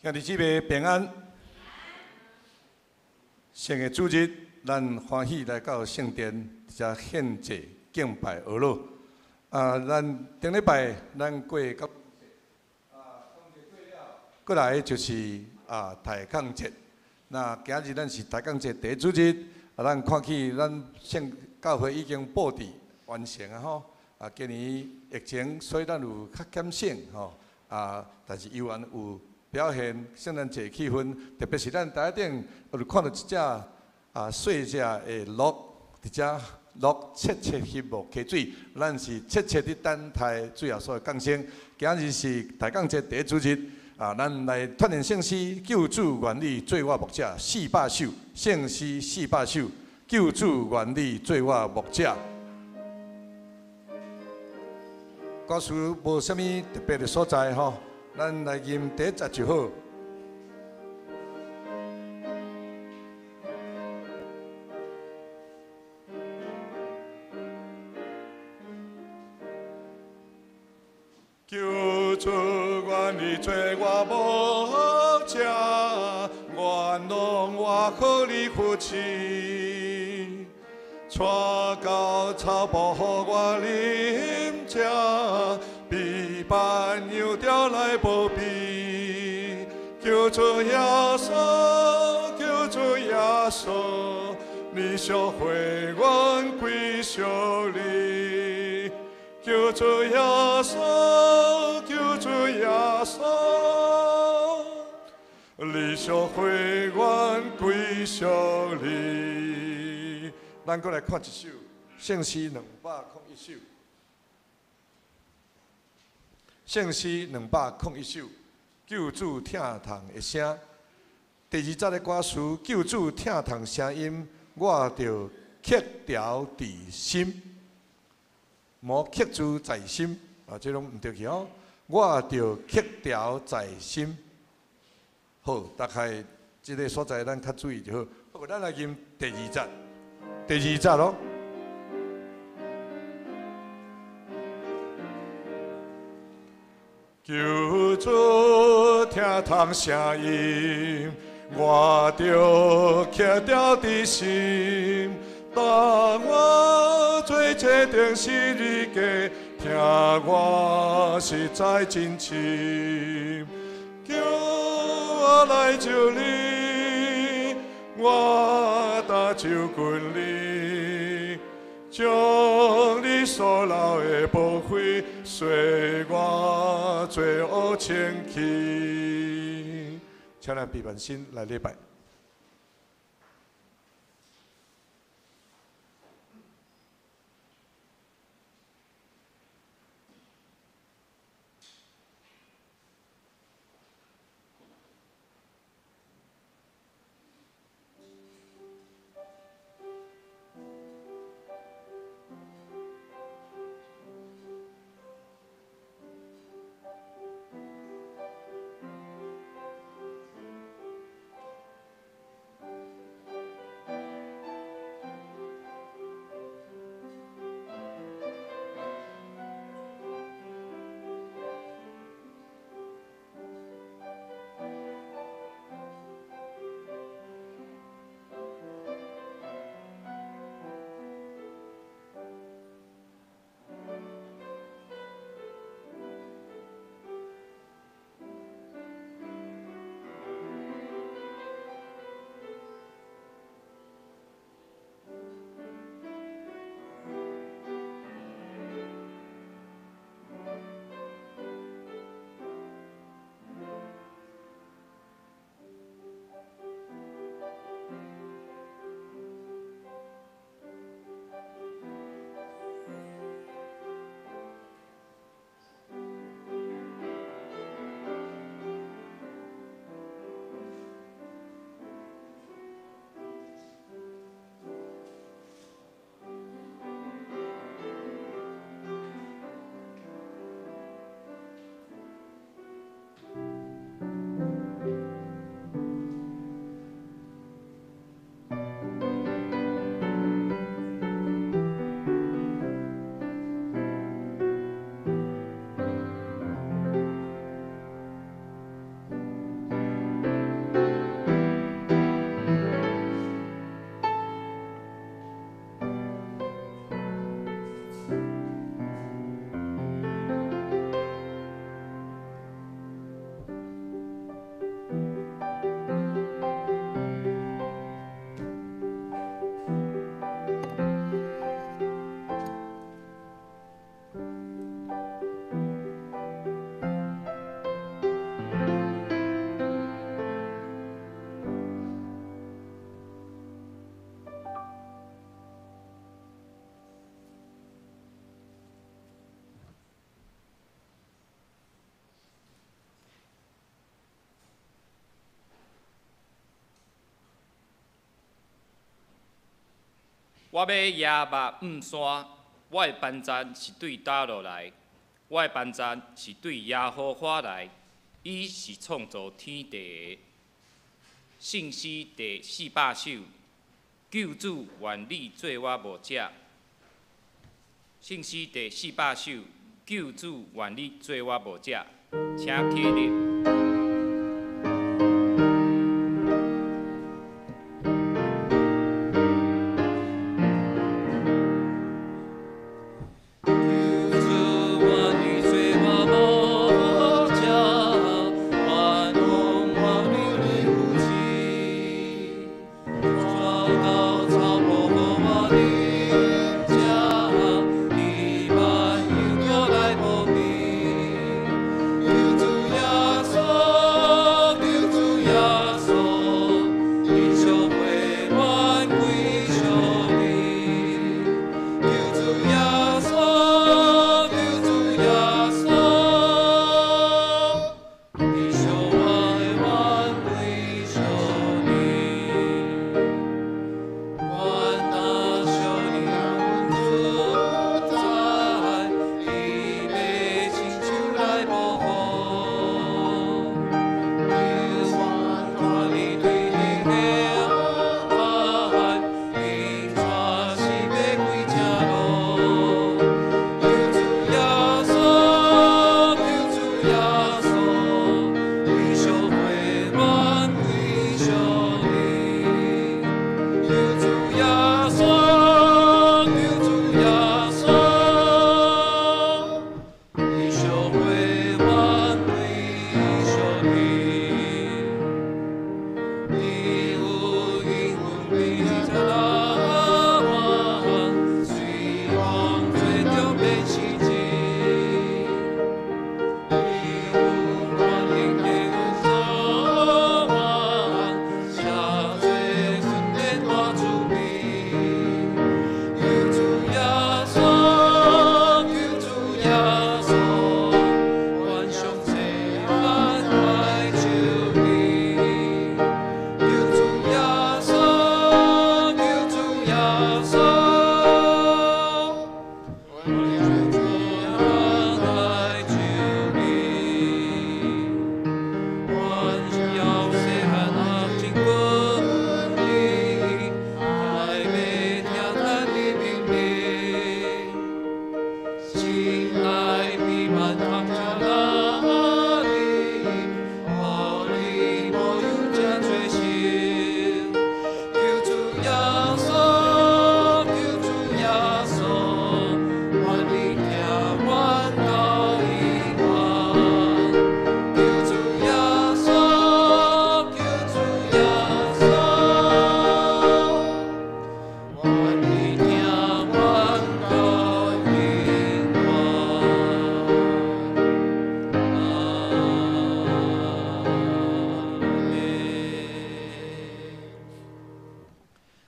兄弟姊妹平安。圣的主日，咱歡喜來到聖殿，遮獻祭敬拜阿老。啊，咱頂禮拜咱過到，啊，過來就是抬槓節。那今日咱是抬槓節第一主日，啊，咱看起咱聖教會已經布置完成啊吼。啊，今年疫情，所以咱有較減省吼。啊，但是猶原有表現聖誕節氣氛，特別是咱台頂有看到一隻細隻的鹿，佇遮鹿切切翕目溪水，咱是切切佇等待主耶穌的降生。今日是抬槓節第一主日，啊，咱來傳念聖詩，救主願你做我牧者400首，聖詩四百首，救主願你做我牧者。歌詞無啥物特別的所在吼。咱來吟第一節就好。求主願你做我牧者，願攏我予你扶持，帶到草埔予我啉食。比凡羊羔來保庇，求主耶穌，求主耶穌，你贖回阮歸屬你。求主耶穌，求主耶穌，你贖回阮歸屬你。咱閣來看一首聖詩201首。聖詩201首，救主疼痛的聲。第二節的歌詞，救主疼痛聲音，我著刻牢佇心，無刻住在心，啊，這攏毋對去哦。我著刻牢在心。好，大概這个所在咱較注意就好。好，咱來吟第二節，第二節咯。求主疼痛聲音，我著刻牢佇心。當我做這釘十字架，疼我實在真深。叫我來就你，我擔就近你，將你所流的寶血，洗我罪惡清去。請咱閉目心來禮拜。我欲舉目向山，我的幫助是對佗落來？我的幫助是對耶和華來，伊是創造天地的。聖詩第400首，救主願你做我牧者。聖詩第四百首，救主願你做我牧者，請起立。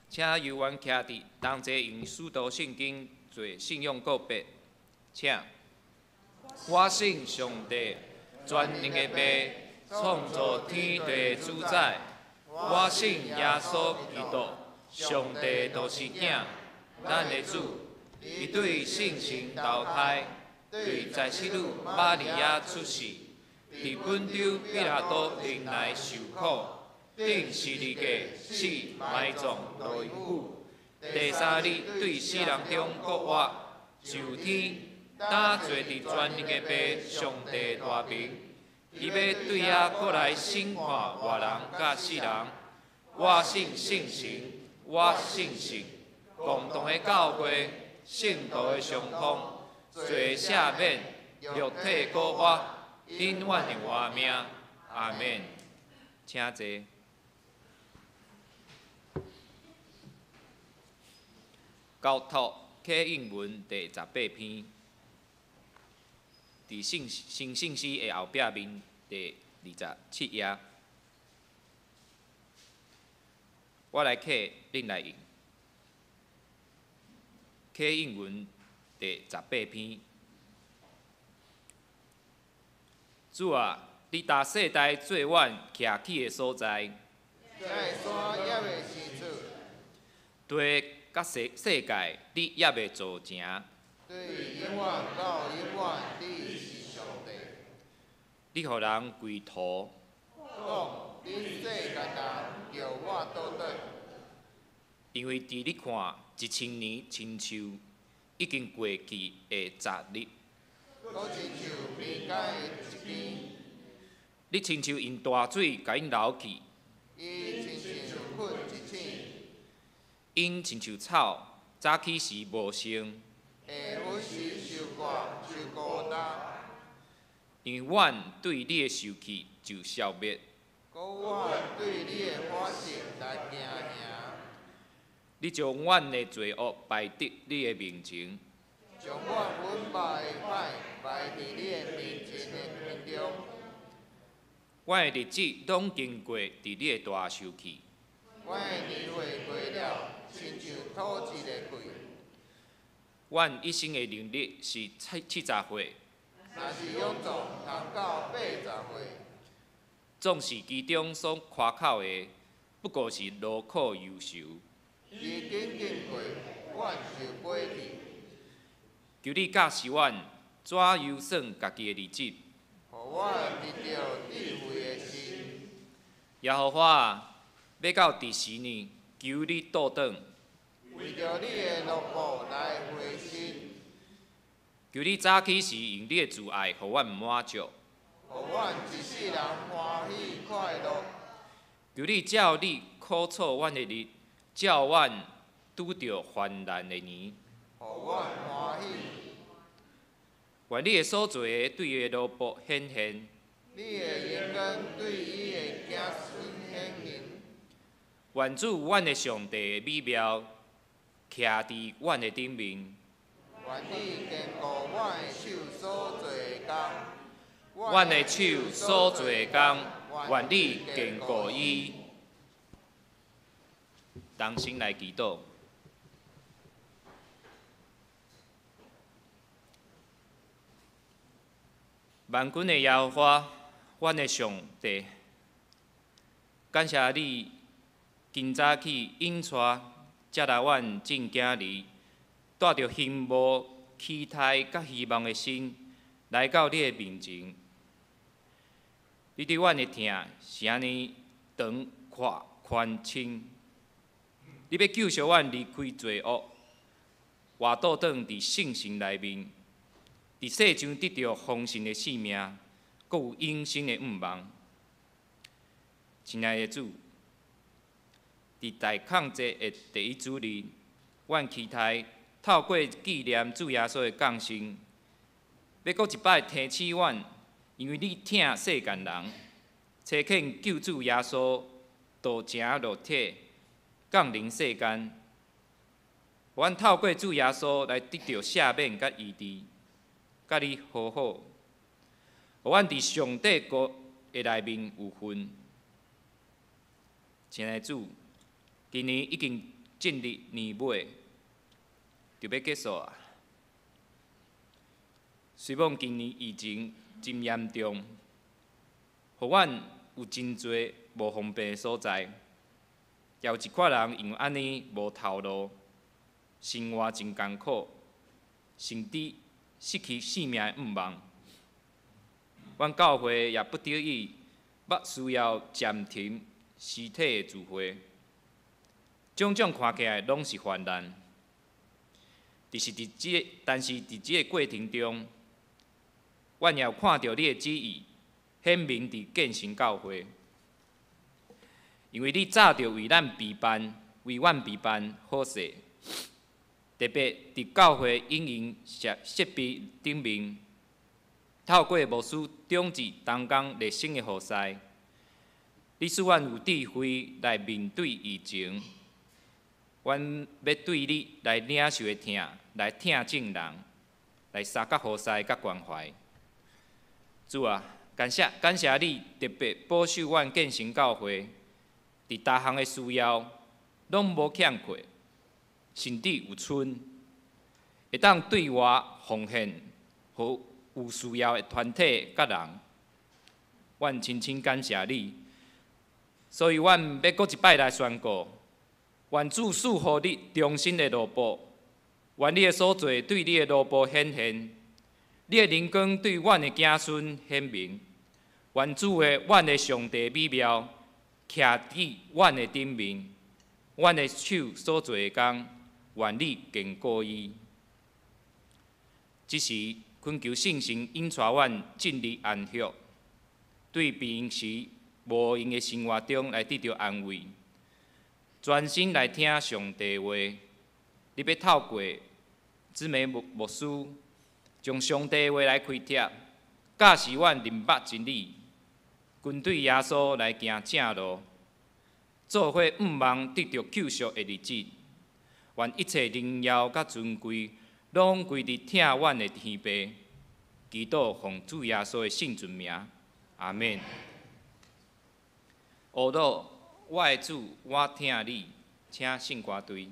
請由阮徛佇同齊用使徒信經做信仰告白，請。我信上帝，全能的父，創造天地的主宰。我信耶穌基督，上帝獨生囝，咱的主。伊對聖神投胎，對在使女瑪利亞出世，佇本丟彼拉多任內受苦，釘十字架，死，埋葬，落陰府。第三日對死人中復活，上天，擔坐佇全能的父上帝大爿。伊欲對遐閣來審判活人佮死人。我信聖神，我信聖共同的教會，聖徒的相通，罪赦免，肉體復活，永遠的活命。阿們。請坐。交託啟應文第18篇，佇聖新聖詩的後壁面第27頁，我來啟，恁來應。啟應文第18篇，主啊，你踏世代做阮徛起的所在。這山猶未生出。地佮世世界，你猶未造成。對永遠到永遠，你是上帝。你予人歸土。講，恁世間人著我倒轉。因為佇你看，1000年親像已經過去的十日。閣親像眠間的一更。你親像用大水共𪜶流去。伊親像睏一醒。𪜶親像草，早起時無生。下昏時受割受孤單。因為阮對你的受氣就消滅。閣阮對你的反省來驚嚇。你將阮的罪惡擺佇你的面前。將阮阮肉的歹擺佇你的面前的面中。阮的日子攏經過佇你的大受氣。阮的年歲過了，親像吐一个氣。阮一生的年日是70歲。若是勇壯，通到80歲。總是其中所誇口的，不過是勞苦憂愁。伊緊緊過，阮就飛去。求你教示阮怎樣算家己的日子。予阮得著智慧的心。耶和華啊，欲到佇時呢？求你倒轉。為著你的奴僕來回心。求你早起時用你的慈愛，予阮滿足。予阮一世人歡喜快樂。求你照你苦楚阮的日，照阮拄著患難的年。予阮歡喜。願你的所做的對伊的奴僕顯現。你的榮光對伊的子孫顯現。願主阮的上帝的美妙，徛佇阮的頂面。願你堅固阮的手所做的工。阮的手所做的工，願你堅固伊。同心來祈禱。萬軍的耶和華，阮的上帝，感謝你今早起引帶接來阮眾囝兒，帶著欣慕、期待佮希望的心來到你的面前。你對阮的疼是按呢長闊寬深。你欲救贖阮離開罪惡，活倒轉佇聖城內面，佇世上得著豐盛的性命，閣有永生的願望。親愛的主，佇大抗節的第一主日，阮期待透過紀念主耶穌的降生，欲閣一擺提醒阮，因為你疼世間人，差遣救主耶穌道成肉體降臨世間，予阮透過主耶穌來得著赦免佮醫治，佮你和好，予阮佇上帝國的內面有份。親愛的主，今年已經進入年尾，就欲結束啊。雖罔今年疫情真嚴重，予阮有真濟無方便的所在，也有一寡人因為按呢無頭路，生活真艱苦，甚至失去性命的願望。阮教會也不得已，捌需要暫停實體的聚會，種種看起來攏是患難。但是佇這个過程中，阮也有看著你的旨意顯明佇建成教會，因為你早就為咱備辦，為阮備辦好勢，特別佇教會營運設備頂面，透過牧師長執同工熱心的服侍，你使阮有智慧來面對疫情。阮欲對你來領受的疼，來疼眾人，來相佮服侍佮關懷。主啊，感謝感謝你特別保守阮建成教會，佇逐項的需要攏無欠缺，甚至有賰，會當對外奉獻予有需要的團體佮人。阮深深感謝你，所以阮欲閣一擺來宣告，願主賜予你忠心的奴僕，願你的所做對你的奴僕顯現，你的靈光對阮的子孫顯明。願主的阮的上帝美妙，徛佇阮的頂面，阮的手所做的工，願你堅固伊。這時，懇求聖神引帶阮進入安息，對平時無閒的生活中來得著安慰，專心來聽上帝話。你欲透過姊妹牧牧師，將上帝話來開拓，教示阮認捌真理，跟隨耶穌來行正路，做伙向望得著救贖的日子。願一切榮耀佮尊貴，攏歸佇疼阮的天父。祈禱奉主耶穌的聖尊名，阿們。呵咾，我的主，我疼你，請聖歌隊。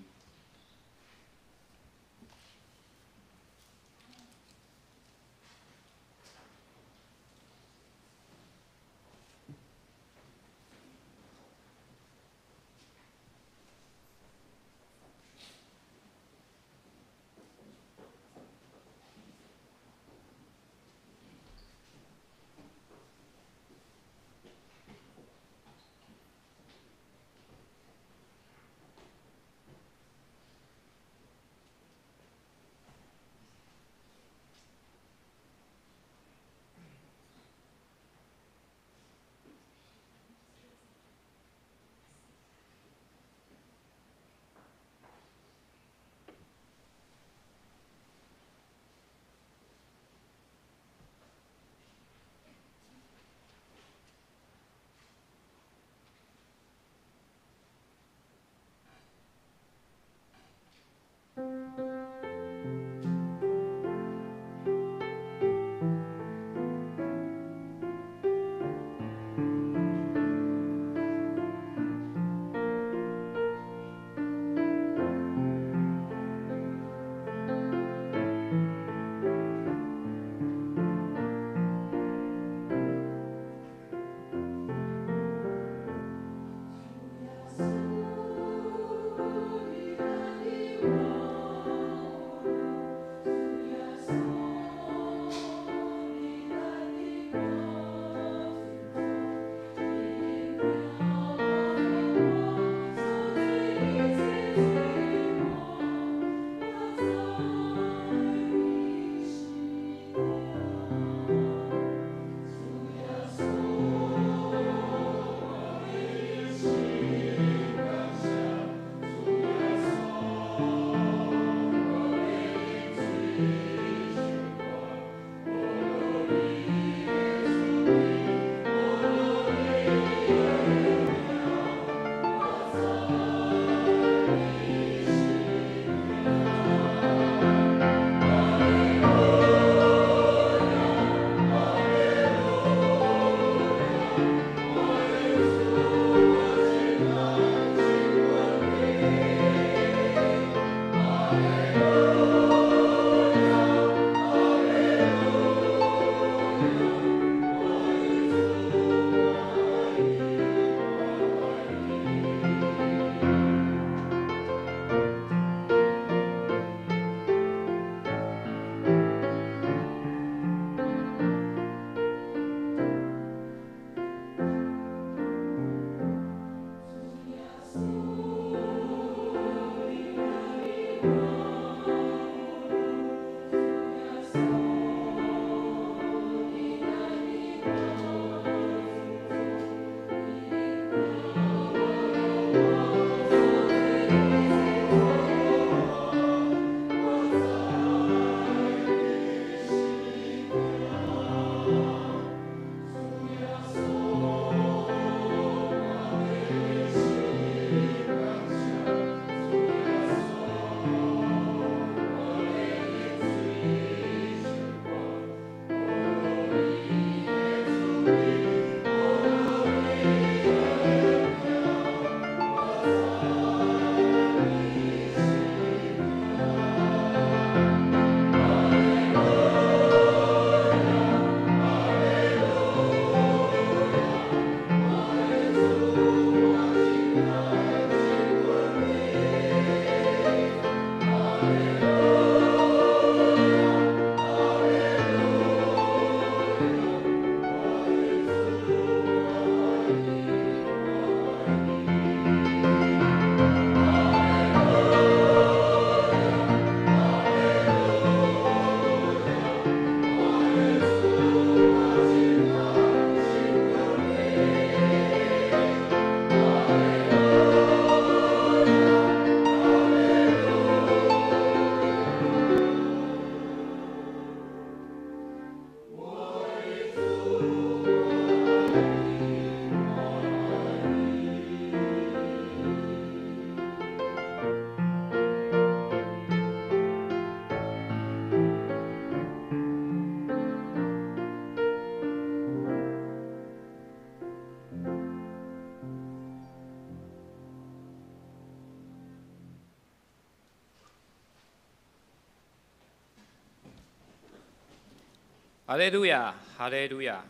哈利路亞，哈利路亞，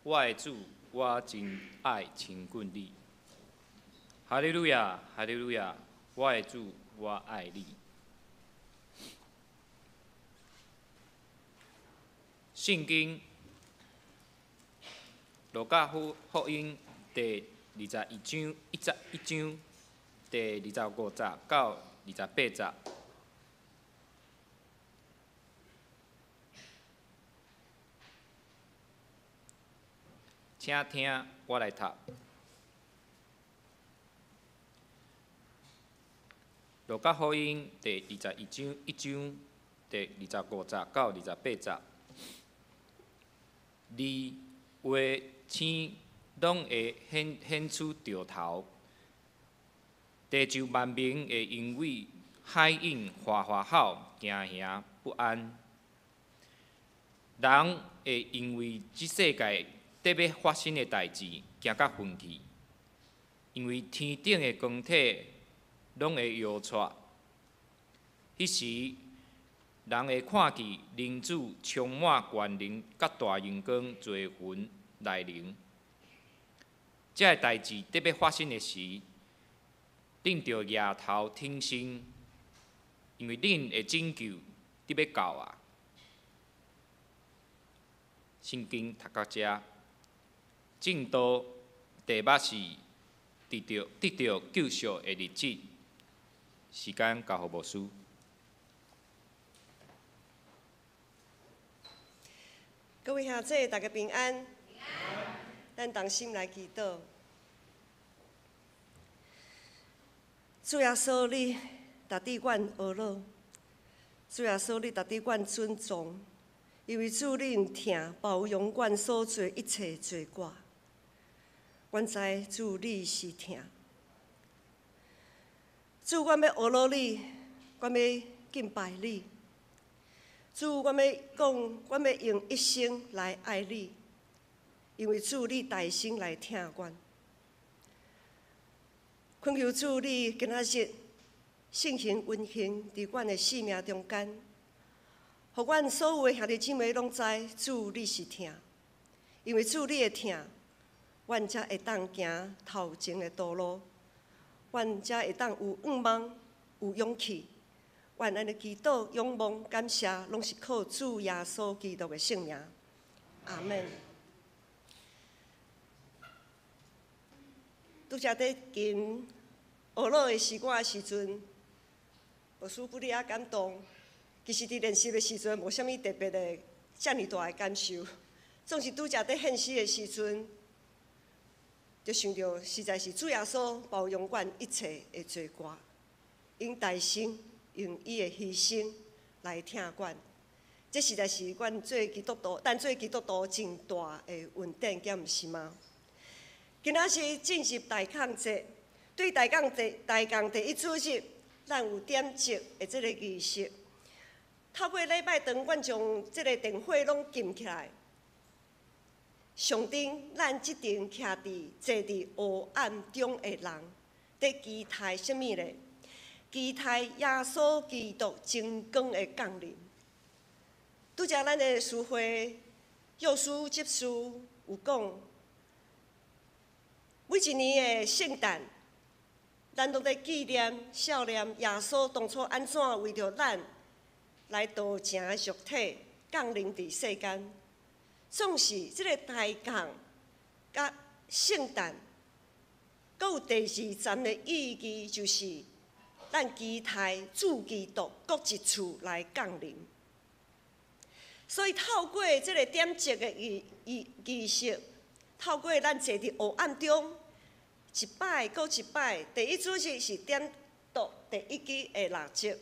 我的主，我真愛親近你。哈利路亞，哈利路亞，我的主，我愛你。聖經路加福音第21章一章第25節到28節。請聽我來讀。路加福音第21章一章第25節到28節，日、月、星攏會顯出兆頭，地上萬民會因為海湧嘩嘩吼，驚惶不安。人會因為這世界得欲發生的代誌，驚甲昏去，因為天頂的光體攏會搖掣。彼時，人會看見人子充滿權能佮大榮光坐雲來臨。這个代誌得欲發生的時，恁著額頭挺身，因為恁的拯救得欲到啊！聖經讀到遮，證道題目是得著救贖的日子。時間交予牧師。各位兄弟，大家平安。咱同心來祈禱。主耶穌，你值得阮呵咾；主耶穌，你值得阮尊重，因為主你用疼包容阮所做一切罪過。阮知主你是疼。主，阮欲呵咾你，阮欲敬拜你。主，阮欲講，阮欲用一生來愛你，因為主你代身來疼阮。懇求主你今仔日聖靈運行佇阮的生命中間，予阮所有的兄弟姊妹攏知主你是疼，因為主你的疼，阮才會當行頭前的道路，阮才會當有向望、有勇氣。阮按呢祈禱、仰望、感謝，攏是靠主耶穌基督的聖名。阿們。拄才佇琴呵咾的詩歌的時陣，牧師不離仔感動。其實佇練習的時陣，無啥物特別的、遮爾大的感受。總是拄才佇獻詩的時陣，就想著實在是主耶穌包容阮一切的罪過，用代身、用伊的犧牲來疼阮。這實在是阮做基督徒，咱做基督徒真大的恩典，敢毋是嗎？今仔日進入大降節，對大降節、大降第一主日，咱有點燭的這个儀式。透過禮拜堂，阮將這个電火攏禁起來，象徵咱這陣徛佇坐佇黑暗中的人，佇期待啥物咧？期待耶穌基督榮光的降臨。拄才咱的司會約書執事有講，每一年的聖誕，咱攏咧紀念、少念耶穌當初按怎為著咱來道成肉體降臨佇世間。總是這个大降佮聖誕，閣有第二層的意義，就是咱期待主基督閣一次來降臨。所以透過這个點燭的儀式，透過咱坐佇黑暗中，一擺閣一擺，第一主日是點燭第一支的蠟燭，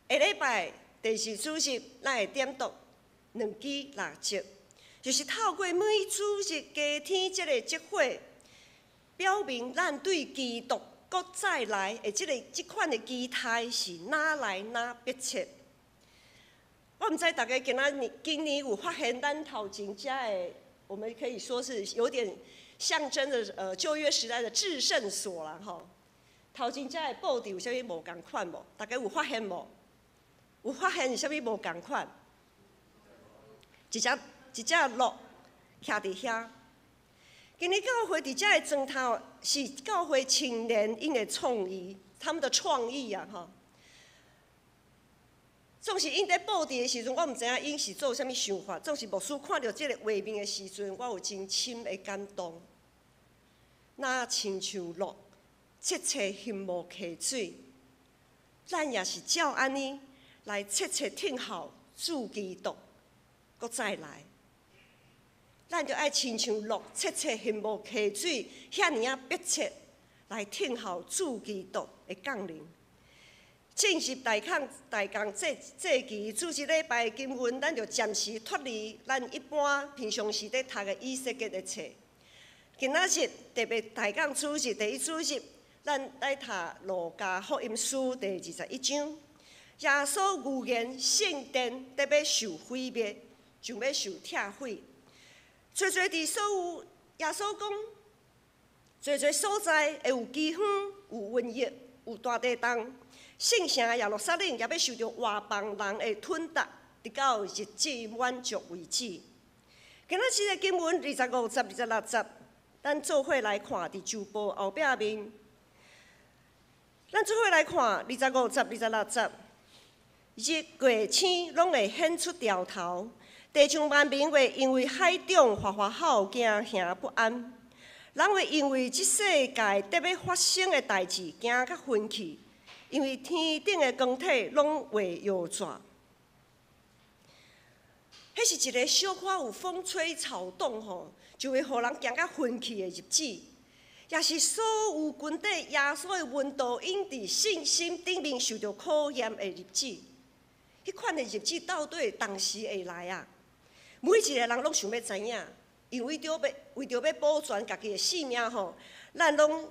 下禮拜第二主日咱會點燭兩支蠟燭，就是透過每主日加添這个燭火，表明咱對基督閣再來的這款的期待是哪來哪迫切。我毋知大家今年有發現咱頭前遮的，我們可以說是有點象徵的舊約時代的至聖所啦吼。頭前遮的布置有啥物無仝款無？大家有發現無？有發現有啥物無仝款？一隻一隻鹿徛佇遐。今年教會佇遮的磚頭是教會青年𪜶的創意，他們的創意啊吼。總是𪜶佇布置的時陣，我毋知影𪜶是做啥物想法。總是牧師看著這個畫面的時陣，我有真深的感動。若親像鹿，切切欣慕溪水，咱也是照按呢來切切等候主基督閣再來。咱就愛親像鹿，切切欣慕溪水，遐爾仔迫切來等候主基督的降臨。進入大空大工祭祭期主日禮拜的經文，咱就暫時脫離咱一般平常時咧讀的以西結的冊。今仔日特別大工主日第一主日，咱來讀路加福音書第21章。耶穌預言聖殿得欲受毀滅，就欲受拆毀。濟濟佇所有耶穌講，濟濟所在會有饑荒、有瘟疫、有大地動。聖城耶路撒冷也欲受著外邦人的吞奪，直到日子滿足為止。今仔日的經文25節、26節，咱做伙來看佇周報後壁面。咱做伙來看25節、26節，日月星攏會顯出兆頭，地上萬民會因為海漲嘩嘩吼驚惶不安，人會因為這世界得欲發生的代誌驚甲昏去。因為天頂的光體攏會搖轉，彼是一個小可有風吹草動吼，就會予人驚甲昏去的日子，也是所有跟綴耶穌的門徒𪜶佇信心頂面受著考驗的日子。彼款的日子到底當時會來啊？每一個人攏想欲知影，因為著欲為著欲保全家己的性命吼，咱攏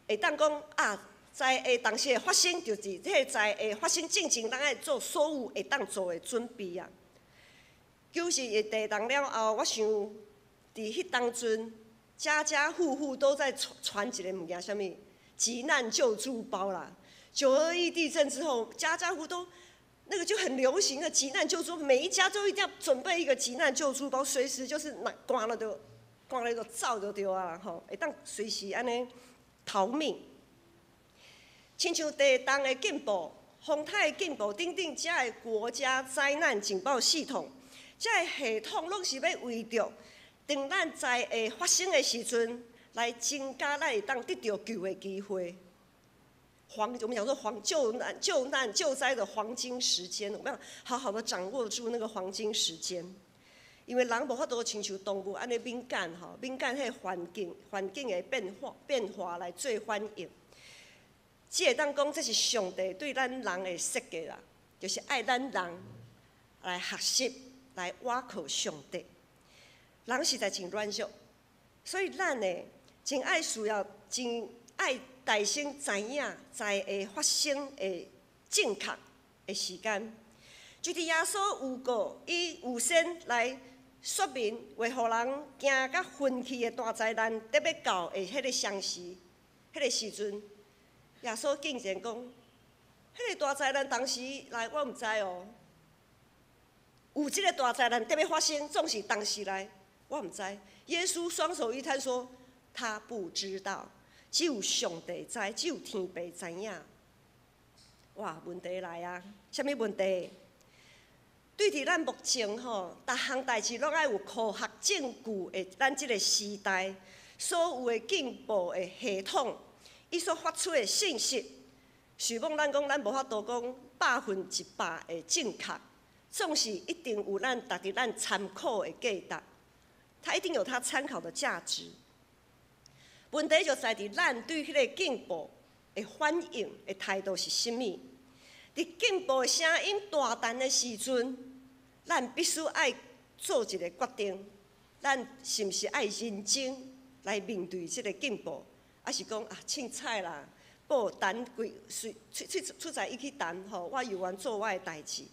會當講啊。災會當時會發生，就是這个災會發生進前，咱愛做所有會當做的準備啊。9·11地動了後，我想佇彼當陣，家家戶戶都在傳傳一个物件，啥物急難救助包啦。9·21地震之後，家家戶都那個就很流行的急難救助，每一家都一定要準備一個急難救助包，隨時就是若寒了就寒了就走就對啊吼，會當隨時按呢逃命。親像地動的進步、風颱的進步等等，遮个國家災難警報系統，這个系統攏是欲為著當咱災會發生的時陣，來增加咱會當得著救的機會。黃，我們講說黃救難、救難、救災的黃金時間，我們要好好的掌握住那個黃金時間。因為人無法度親像動物按呢敏感吼，敏感彼個環境、環境的變化、變化來做反應。只會當講，這是上帝對咱人的設計啦，就是愛咱人來學習，來倚靠上帝。人實在真軟弱，所以咱呢，真愛需要，真愛大聲知影災會發生的正確的時間。就佇耶穌預告以預先來說明，會予人驚甲昏去的大災難得欲到的彼个相時，彼个時陣。耶穌竟然講，彼个大災難當時來，我毋知哦。有這个大災難得欲發生，總是當時來，我毋知。耶穌雙手一攤說，他不知道，只有上帝知，只有天父知影。哇，問題來啊！啥物問題？對佇咱目前吼，逐項代誌攏愛有科學證據的咱這個時代，所有的進步的系統。伊所發出的信息，想講咱講咱無法度講100%的正確，總是一定有咱值得咱參考的價值，它一定有它參考的價值。問題就在佇咱對彼個進步的反應的態度是啥物？佇進步的聲音大彈的時陣，咱必須愛做一個決定，咱是毋是愛認真來面對這個進步？抑是講啊，凊彩啦，報單規隨出出出在伊去談吼，我猶原做我的代誌。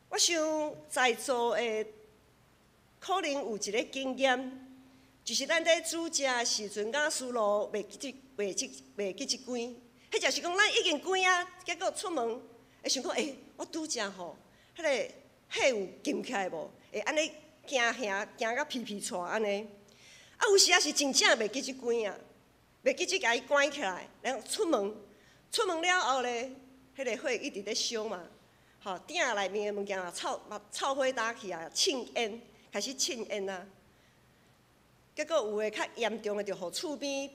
我想在座的可能有一個經驗，就是咱咧煮食的時陣，瓦斯爐袂記袂記袂記這關，彼就是講咱已經關啊，結果出門會想講，欸，我拄才吼，彼个火有撳起來無？會按呢驚嚇，驚甲皮皮掣按呢。啊，有時仔是真正袂記得關啊，袂記得共伊關起來，然後出門，出門了後咧，彼個火一直咧燒嘛，吼，鼎內面的物件嘛臭嘛臭火焦去啊，凊煙開始凊煙啊。結果有的較嚴重的，就予厝邊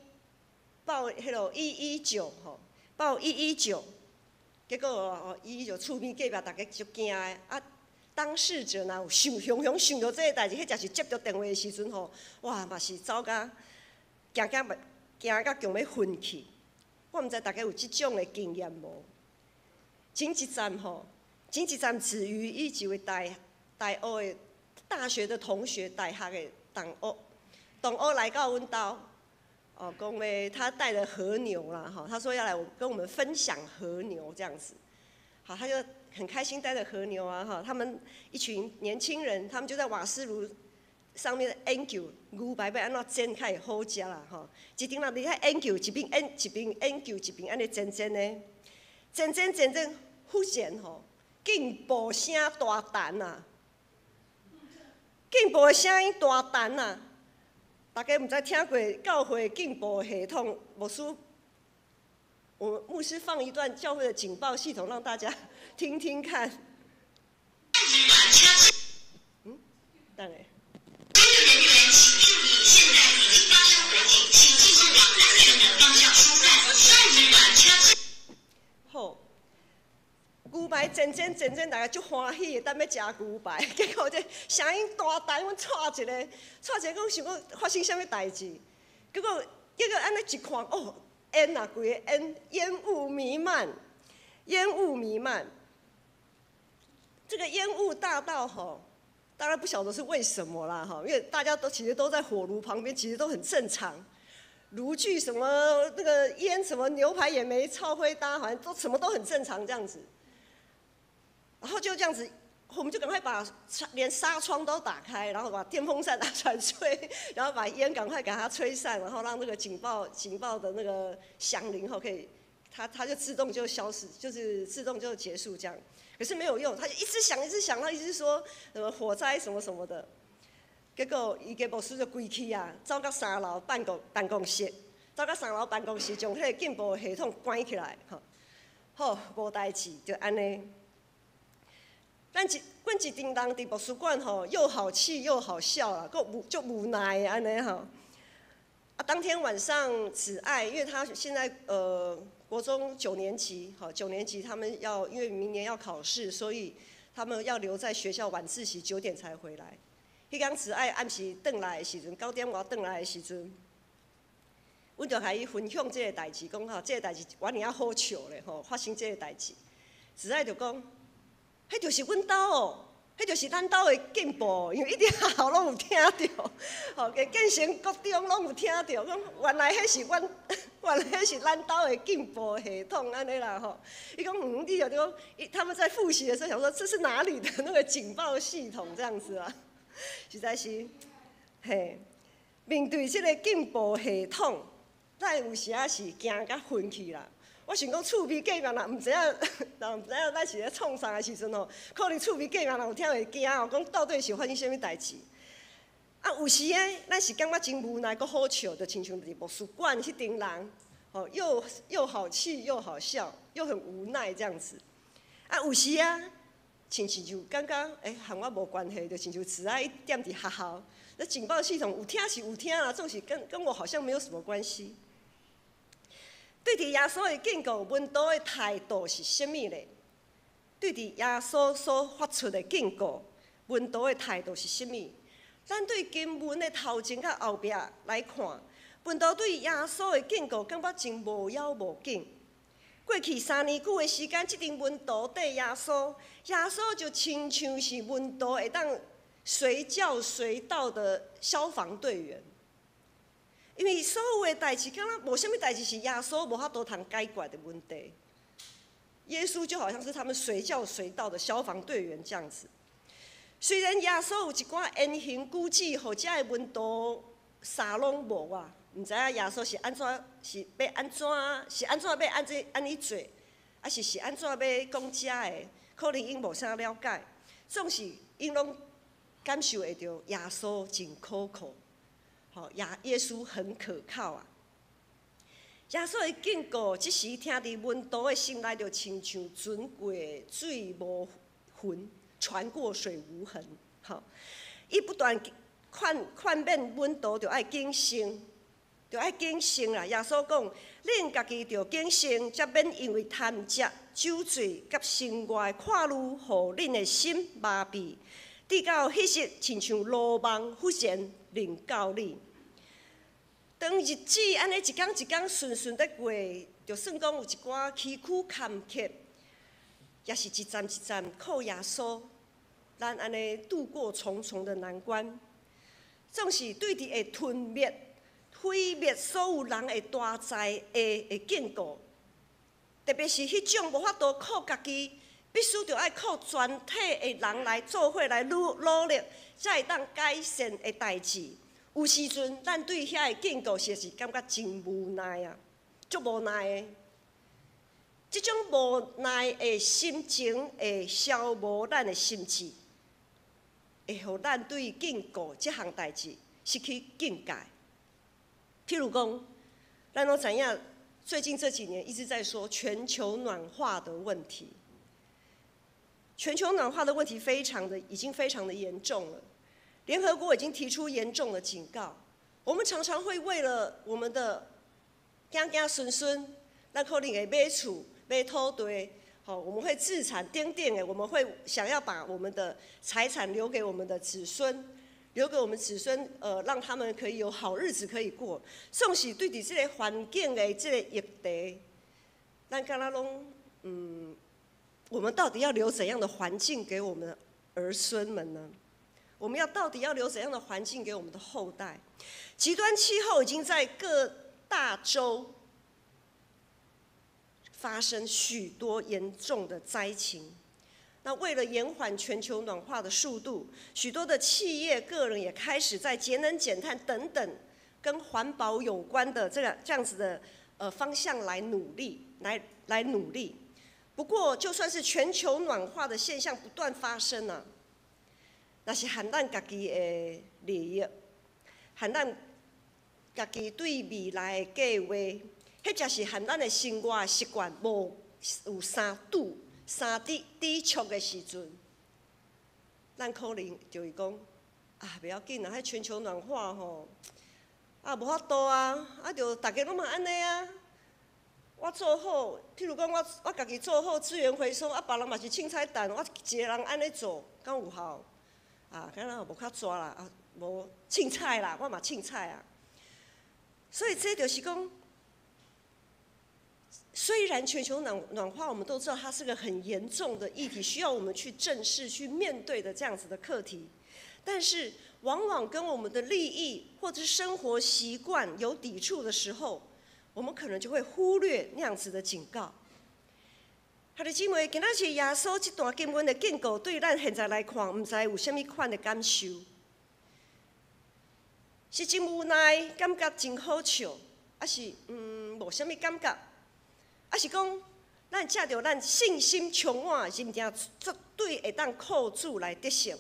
報彼落119吼，報一一九，結果吼119厝邊隔壁逐家足驚的啊。當事者若有想雄雄想著這个代誌，彼才是接著電話的時陣吼，哇嘛是走甲驚驚驚甲強欲昏去。我毋知大家有這種的經驗無？前一站吼，前一站子瑜伊一位大大學的大學的同學，大學的同學，同學來到阮兜，哦，講欲他帶了和牛啦，吼，他說要來跟我們分享和牛這樣子，好，他就很開心帶着和牛啊，哈，他們一群年輕人，他們就在瓦斯爐上面研究牛排欲按怎煎較會好食啦，吼，一陣人佇遐研究，一邊研一邊研究，一邊按呢煎煎的，煎煎煎煎，忽然吼，警報聲大彈啊！警報的聲音大彈啊！大家毋知聽過教會警報系統，牧師，我牧師放一段教會的警報系統，讓大家聽聽看。嗯，等下。工作人員請注意，現在已經發生火警，請盡速往安全的方向疏散。好，牛排煎煎煎煎，大家足歡喜的，等欲食牛排，結果這聲音大彈，阮掣一个，掣一个，講想講發生啥物代誌，結果按呢一看，哦，煙啊，規个煙，煙霧彌漫，煙霧彌漫。這個煙霧大到吼，大家不曉得是為什麼啦，哈，因為大家都其實都在火爐旁邊，其實都很正常。爐具什麼那個煙什麼牛排也沒臭火焦，好像都什麼都很正常這樣子。然後就這樣子，我們就趕快把連紗窗都打開，然後把電風扇拿出來吹，然後把煙趕快給它吹散，然後讓那個警報的那個響鈴後可以，它就自動就消失，就是自動就結束這樣。可是沒有用，它就一直響一直響，他一直說什麼火災什麼什麼的。結果伊个牧師就規氣啊，走到三樓辦公室，走到三樓辦公室，將彼个警報系統關起來，吼，好，無代誌，就按呢。阮一陣人佇牧師館吼，又好氣又好笑啦，閣無足無奈按呢吼。啊，當天晚上子愛，因為他現在國中九年級，好九年級，他們要因為明年要考試，所以他們要留在學校晚自習9點才回來。彼工子愛暗時轉來的時陣，9點外轉來的時陣，阮就共伊分享這個代誌，講吼，這個代誌偌爾仔好笑咧吼，發生這個代誌。子愛就講，彼就是阮兜哦，彼就是咱兜的警報，因為一直學校攏有聽著，吼，建成國中攏有聽著，講原來彼是阮，原來彼是咱兜的警報系統按呢啦吼。伊講嗯，你就講，他們在複習的時候想說，這是哪裡的那個警報系統這樣子啊？實在是，嘿，面對這個警報系統，咱有時仔是驚甲昏去啦。我想講厝邊隔壁若毋知影，若毋知影咱是咧創啥的時陣吼，可能厝邊隔壁人有聽會驚哦，講到底是發生啥物代誌？啊，有時呢，咱是感覺真無奈，閣好笑，就親像佇牧師館彼陣人，吼，又好氣又好笑，又很無奈這樣子。啊，有時啊，親像就感覺，欸，和我無關係，就親像子愛踮佇學校，那警報系統有聽是有聽啦，總是跟我好像沒有什麼關係。對佇耶穌的警告，門徒的態度是啥物咧？對佇耶穌所發出的警告，門徒的態度是啥物？咱對經文的頭前佮後壁來看，門徒對耶穌的警告感覺真無要無緊。過去3年久的時間，這陣門徒綴耶穌，耶穌就親像是門徒會當隨叫隨到的消防隊員。因為所有的代誌，敢若無啥物代誌是耶穌無法度通解決的問題。耶穌就好像是他們隨叫隨到的消防隊員這樣子。雖然耶穌有一寡言行舉止，予遮的門徒啥攏無啊，毋知影耶穌是按怎是欲按怎是按怎欲按呢做，抑是是按怎欲講遮的，可能𪜶無啥了解。總是𪜶攏感受會著耶穌真可靠，吼耶耶穌很可靠啊！耶穌的警告，這時聽佇門徒的心內，就親像船過水無痕，船過水無痕。吼，伊不斷勸勸勉門徒，著愛謹慎，著愛謹慎啦。耶穌講：恁家己著謹慎，才免因為貪食、酒醉佮生活的掛慮，予恁的心麻痹。直到彼日，親像羅網忽然臨到你。當日子按呢一工一工順順咧過，就算講有一寡崎嶇坎坷，也是一站一站靠耶穌，咱按呢渡過重重的難關。總是對佇會吞滅、毀滅所有人的大災的的警告，特別是彼種無法度靠家己，必須著愛靠全體的人來做伙來努努力，才會當改善的代誌。有時陣，咱對遐个警告實是感覺真無奈啊，足無奈的。這種無奈的心情會消磨咱的心智，會予咱對警告這項代誌失去警戒。譬如講，咱攏知影，最近這幾年一直在說全球暖化的問題。全球暖化的問題非常的，已經非常的嚴重了。聯合國已經提出嚴重的警告。我們常常會為了我們的子子孫孫，咱可能會買厝、買土地，好，我們會置產等等的，我們會想要把我們的財產留給我們的子孫，留給我們子孫，讓他們可以有好日子可以過。總是對佇這个環境的這個議題，咱敢若攏，我們到底要留怎樣的環境給我們的兒孫們呢？我們要到底要留怎樣的環境給我們的後代？極端氣候已經在各大洲發生許多嚴重的災情。那為了延緩全球暖化的速度，許多的企業、個人也開始在節能減碳等等跟環保有關的這個這樣子的方向來努力，來努力。不過，就算是全球暖化的現象不斷發生呢，若是和咱家己的利益，和咱家己對未來的計劃，或者是和咱的生活習慣無有相拄、相抵抵觸的時陣，咱可能就會講啊，袂要緊啦，彼全球暖化吼，啊無法度啊，啊就逐家攏嘛按呢啊。我做好，譬如講我家己做好資源回收，啊別人嘛是凊彩擲，我一个人按呢做，敢有效？啊，敢若無較逝啦，啊無凊彩啦，我嘛凊彩啊。所以這就是講，雖然全球暖暖化，我們都知道它是個很嚴重的議題，需要我們去正視、去面對的這樣子的課題，但是往往跟我們的利益或者是生活習慣有抵觸的時候，我們可能就會忽略那樣子的警告。兄弟姊妹，今仔日耶穌這段經文的警告，對咱現在來看，毋知有啥物款的感受？是真無奈，感覺真好笑，抑是無啥物感覺？抑是講，咱藉著咱信心充滿，認定絕對會當靠主來得勝？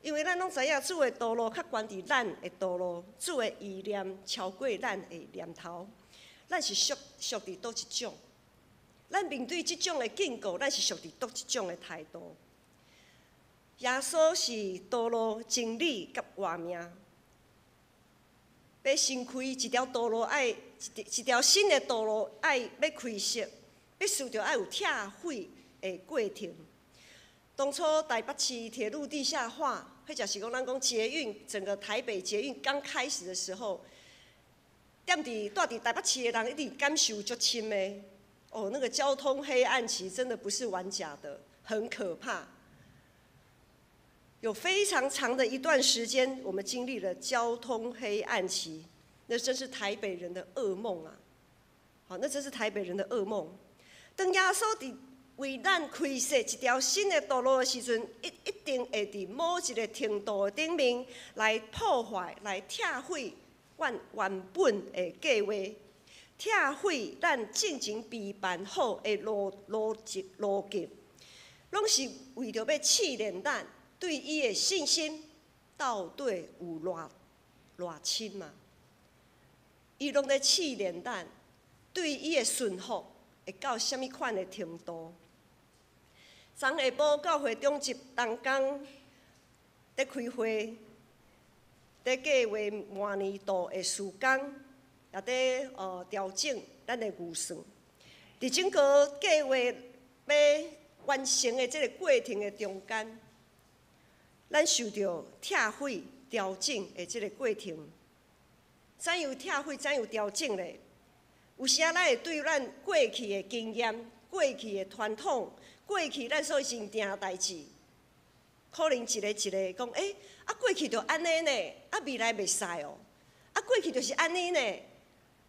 因為咱攏知影主的道路較懸佇咱的道路，主的意念超過咱的念頭。咱是屬屬佇佗一種？咱面對這種的警告，咱是屬佇佗一種的態度？耶穌是道路、真理佮活命。欲新開一條道路，愛一一條新的道路，愛欲開設，必須著愛有拆毀的過程。當初台北市鐵路地下化，或者是講咱講捷運，整個台北捷運剛開始的時候，踮佇住佇台北市的人一定感受足深的。哦，那個交通黑暗期真的不是玩假的，很可怕。有非常長的一段時間，我們經歷了交通黑暗期，那真是台北人的噩夢啊！好，那真是台北人的噩夢。當耶穌佇為咱開設一條新的道路的時陣，一一定會佇某一個程度的頂面來破壞、來拆毀阮原本的計劃，拆毀咱進前備辦好的路路徑路徑，攏是為著欲試煉咱對伊的信心。到底有偌偌深嘛？伊攏咧試煉咱，對伊的順服會到啥物款的程度？昨下晡教會長執同工佇開會，佇計劃明年度的事工，也佇調整咱的預算。佇整個計劃欲完成的這個過程的中間，咱受著拆毀調整的這個過程。怎樣拆毀，怎樣調整咧？有時仔咱會對咱過去的經驗、過去的傳統、過去咱所認定的代誌，可能一個一個講，欸，啊過去就按呢呢，啊未來袂使哦，啊過去就是按呢呢，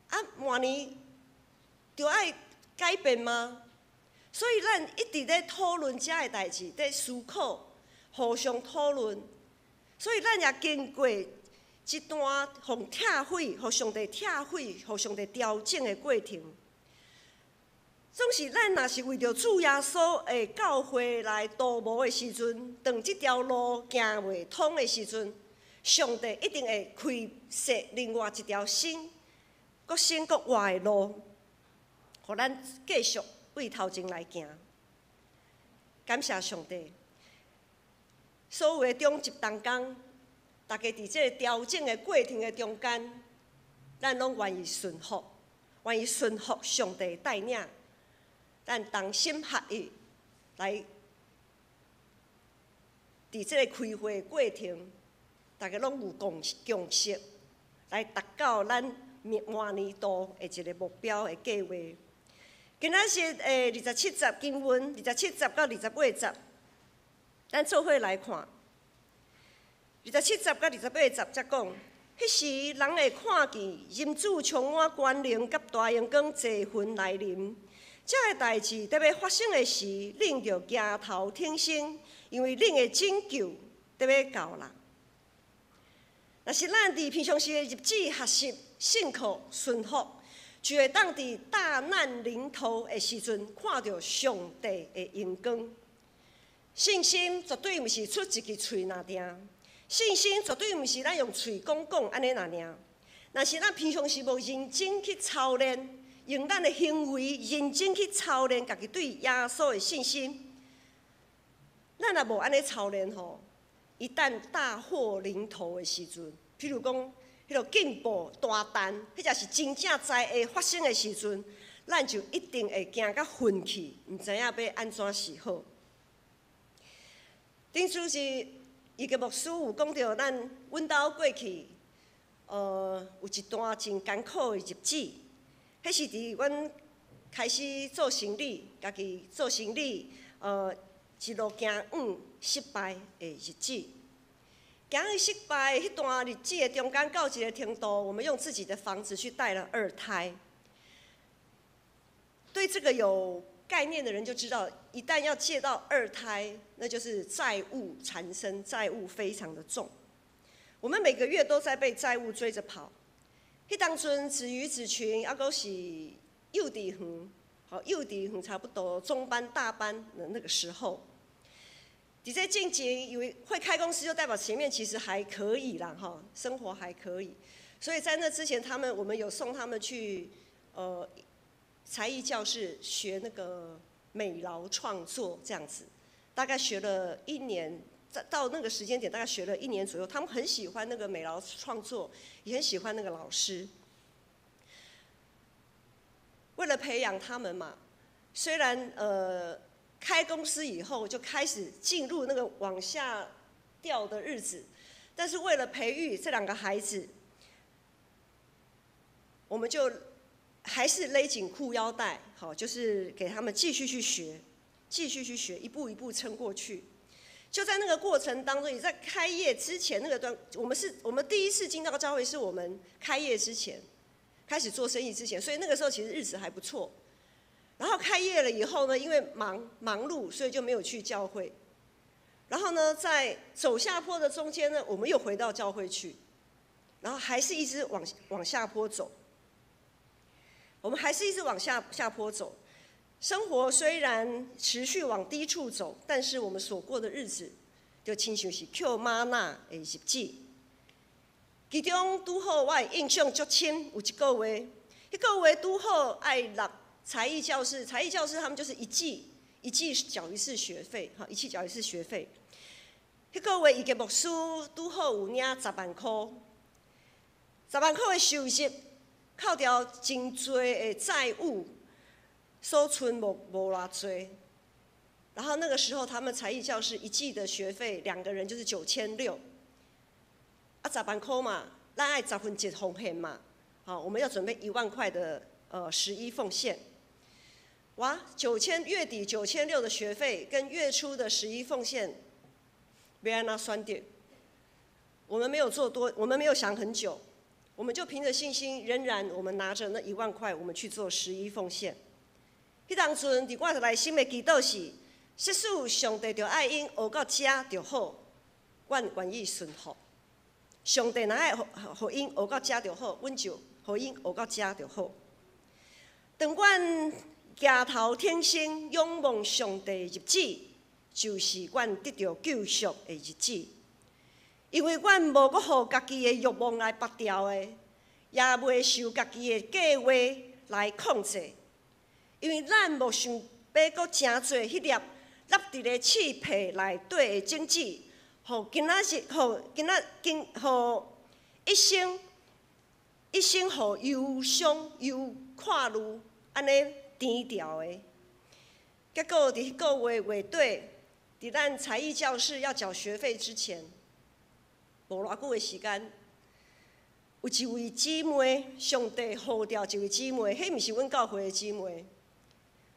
啊明年就愛改變嗎？所以咱一直咧討論這个代誌，佇思考，互相討論。所以咱也經過一段予拆毀、予上帝拆毀、予上帝調整的過程。總是咱若是為著主耶穌的教會來圖謀的時陣，當這條路行袂通的時陣，上帝一定會開設另外一條新、閣新閣活的路，予咱繼續對頭前來行。感謝上帝，所有的長執同工，大家佇這個調整的過程的中間，咱攏願意順服，願意順服上帝帶領，咱同心合意來佇這個開會過程，大家攏有共共識，來達到咱明年度的一個目標的計劃。今仔日27節經文，27節到28節，咱做伙來看。27節到28節才講，彼時人會看見人子充滿權能佮大榮光坐雲來臨。這个代誌佇欲發生的時，恁著舉頭挺胸，因為恁的拯救佇欲到啦。若是咱佇平常時的日子學習信靠順服，就會當佇大難臨頭的時陣，看著上帝的榮光。信心絕對毋是出一支喙爾爾，信心絕對毋是咱用喙講講按呢爾爾。若是咱平常時無認真去操練，用咱的行為認真去操練家己對耶穌的信心，咱若無按呢操練吼，一旦大禍臨頭的時陣，譬如講，彼个警報大彈，彼才是真正災會發生的時陣，咱就一定會驚甲昏去，毋知影欲按怎是好。頂次是一個牧師有講著，咱阮兜過去，有一段真艱苦的日子。彼是佇阮開始做生理，家己做生理，一路行向失敗的日子。行向失敗彼段日子的中間，到一個程度，我們用自己的房子去貸了二胎。對這個有概念的人就知道，一旦要借到二胎，那就是債務纏身，債務非常的重。我們每個月都在被債務追着跑。彼當陣子瑜子群，猶閣是幼稚園，好幼稚園差不多中班大班的那個時候。佇這進前，以為會開公司就代表前面其實還可以啦，哈，生活還可以。所以在那之前，我們有送他們去才藝教室學那個美勞創作這樣子，大概學了一年，在到那個時間點大概學了一年左右。他們很喜歡那個美勞創作，也很喜歡那個老師。為了培養他們嘛，雖然開公司以後就開始進入那個往下掉的日子，但是為了培育這兩個孩子，我們就還是勒緊褲腰帶，好，就是給他們繼續去學，繼續去學，一步一步撐過去。就在那個過程當中，也在開業之前那個段，我們第一次進到教會，是我們開業之前，開始做生意之前，所以那個時候其實日子還不錯。然後開業了以後呢，因為忙碌，所以就沒有去教會。然後呢，在走下坡的中間呢，我們又回到教會去，然後還是一直往下坡走。我們還是一直往下坡走。生活雖然持續往低處走，但是我們所過的日子就親像是抾嗎哪的日子。其中拄好我的印象足深，有一個月，彼個月拄好愛納才藝教室，才藝教室他們就是一季一季繳一次學費，哈，一季繳一次學費。彼個月伊個牧師拄好有領十萬箍，十萬箍的收入，扣掉真濟的債務，所剩無偌濟。然後那個時候，他們才藝教室一季的學費，兩個人就是9600。啊，十萬箍嘛，咱愛1/10奉獻嘛，好，我們要準備1萬塊的十一奉獻。哇，九千月底9600的學費跟月初的十一奉獻，欲按怎選擇？我們沒有做多，我們沒有想很久，我們就憑着信心，仍然我們拿着那一萬塊，我們去做十一奉獻。彼當陣，佇我內心的祈禱是，即使上帝著愛𪜶學到遮就好，阮願意順服。上帝若愛予予𪜶學到遮就好，阮就予𪜶學到遮就好。當阮舉頭挺胸仰望上帝的日子，就是阮得著救贖的日子。因為阮無閣予家己的慾望來縛牢的，也袂受家己的計劃來控制。因為咱無想欲閣成做彼粒落佇咧刺皮內底的種子，予今仔日，予今仔今，予一生一生予憂傷憂看慮按呢甜掉的。結果佇彼個月月底，佇咱才藝教室要繳學費之前，無偌久的時間，有一位姊妹，上帝呼召一位姊妹，彼毋是阮教會的姊妹。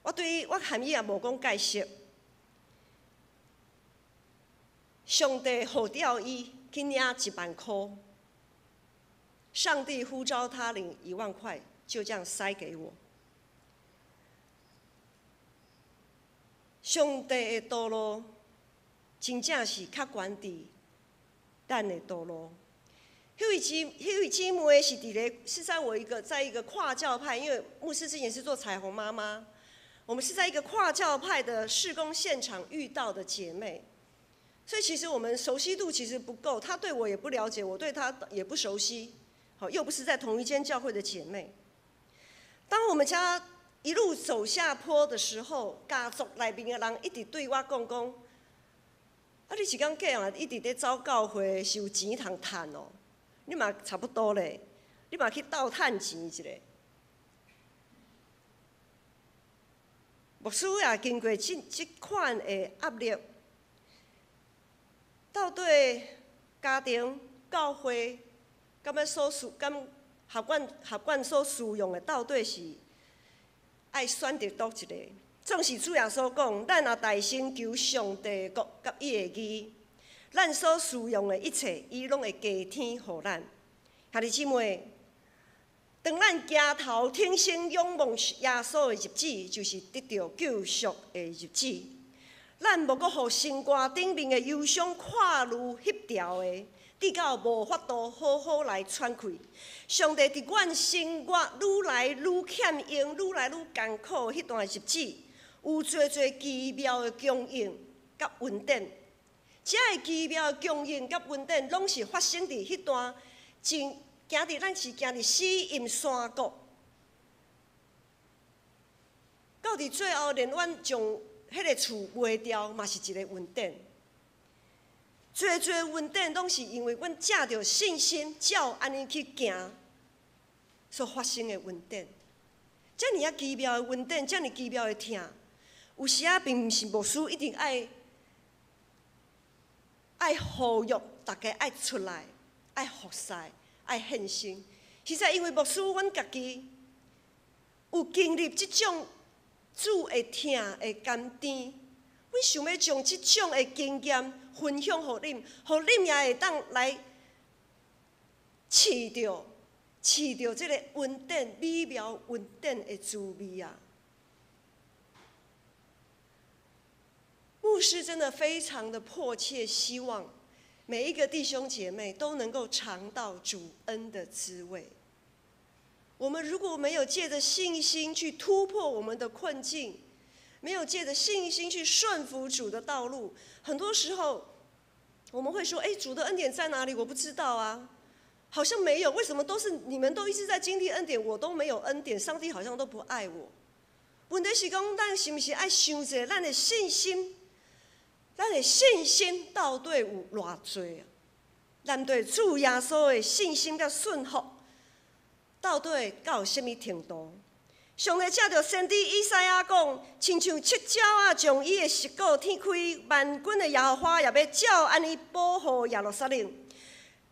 我對我含伊也無講解釋。上帝呼召伊去領一萬箍，上帝呼召他領一萬塊，就這樣塞給我。上帝的道路真正是較懸佇咱的道路。彼位姊妹是佇咧，是在我一個在一個跨教派，因為牧師之前是做彩虹媽媽，我們是在一個跨教派的事工現場遇到的姐妹，所以其實我們熟悉度其實不夠，她對我也不了解，我對她也不熟悉，好，又不是在同一間教會的姐妹。當我們家一路走下坡的時候，家族內面的人一直對我講講，啊，你是講假啊？一直咧走教會是有錢通趁哦，你嘛差不多咧，你嘛去鬥趁錢一下。牧師也經過這這款的壓力，到底家庭、教會，敢欲所需，敢合阮合阮所需用的，到底是愛選擇佗一個？總是主耶穌講，咱若大聲求上帝國佮伊的義，咱所需用的一切，伊攏會加添予咱。兄弟姊妹，當咱舉頭挺胸仰望耶穌的日子，就是得著救贖的日子。咱無閣予生活頂面的憂傷看慮翕牢的，直到無法度好好來喘氣。上帝佇阮生活愈來愈欠用、愈來愈艱苦彼段日子，有濟濟奇妙的供應佮恩典。這个奇妙的供應佮恩典，攏是發生佇彼段真行佇咱是行佇死蔭山谷，到佇最後連阮將彼个厝賣掉，嘛是一个恩典。濟濟恩典攏是因為阮藉著信心，照按呢去行，所發生的恩典。遮爾仔奇妙的恩典，遮爾奇妙的疼，有時仔並毋是牧師一定愛愛呼籲大家愛出來，愛服侍，愛獻身。實在因為牧師，阮家己有經歷這種主的疼的甘甜，阮想欲將這種的經驗分享予恁，予恁也會當來試著試著這個恩典美妙恩典的滋味啊！牧師真的非常的迫切希望每一個弟兄姐妹都能夠嘗到主恩的滋味。我們如果沒有借著信心去突破我們的困境，沒有借著信心去順服主的道路，很多時候我們會說：哎，主的恩典在哪裡？我不知道啊，好像沒有。為什麼都是你們都一直在經歷恩典，我都沒有恩典？上帝好像都不愛我。問題是講，咱是毋是愛想者，咱的信心，咱的信心到底有偌濟啊？咱對主耶穌的信心佮順服，到底到啥物程度？上帝藉著先知以賽亞講，親像七鳥仔將伊的翼果展開，萬軍的耶和華也欲照按呢保護耶路撒冷。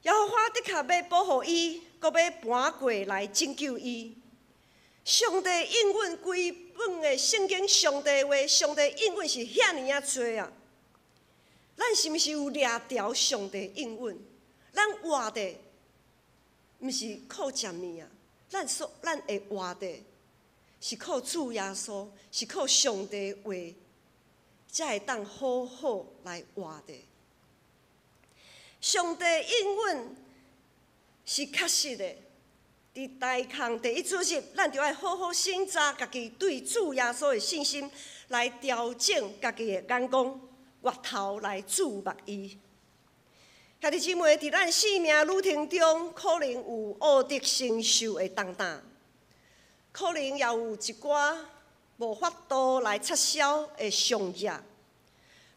耶和華的確欲保護伊，閣欲盤過來拯救伊。上帝應允規本的聖經，上帝話，上帝應允是遐爾仔濟啊！咱是毋是有掠著上帝應允？咱活的毋是靠食物啊，咱會活的是靠主耶穌，是靠上帝話，才會當好好來活的。上帝應允是確實的。佇大空第一主日，咱就愛好好省察家己對主耶穌的信心，來調整家己的眼光，回頭來注目伊。兄弟姊妹，佇咱生命旅程中，可能有學得承受的重擔，可能也有一寡無法度來撤銷的傷業。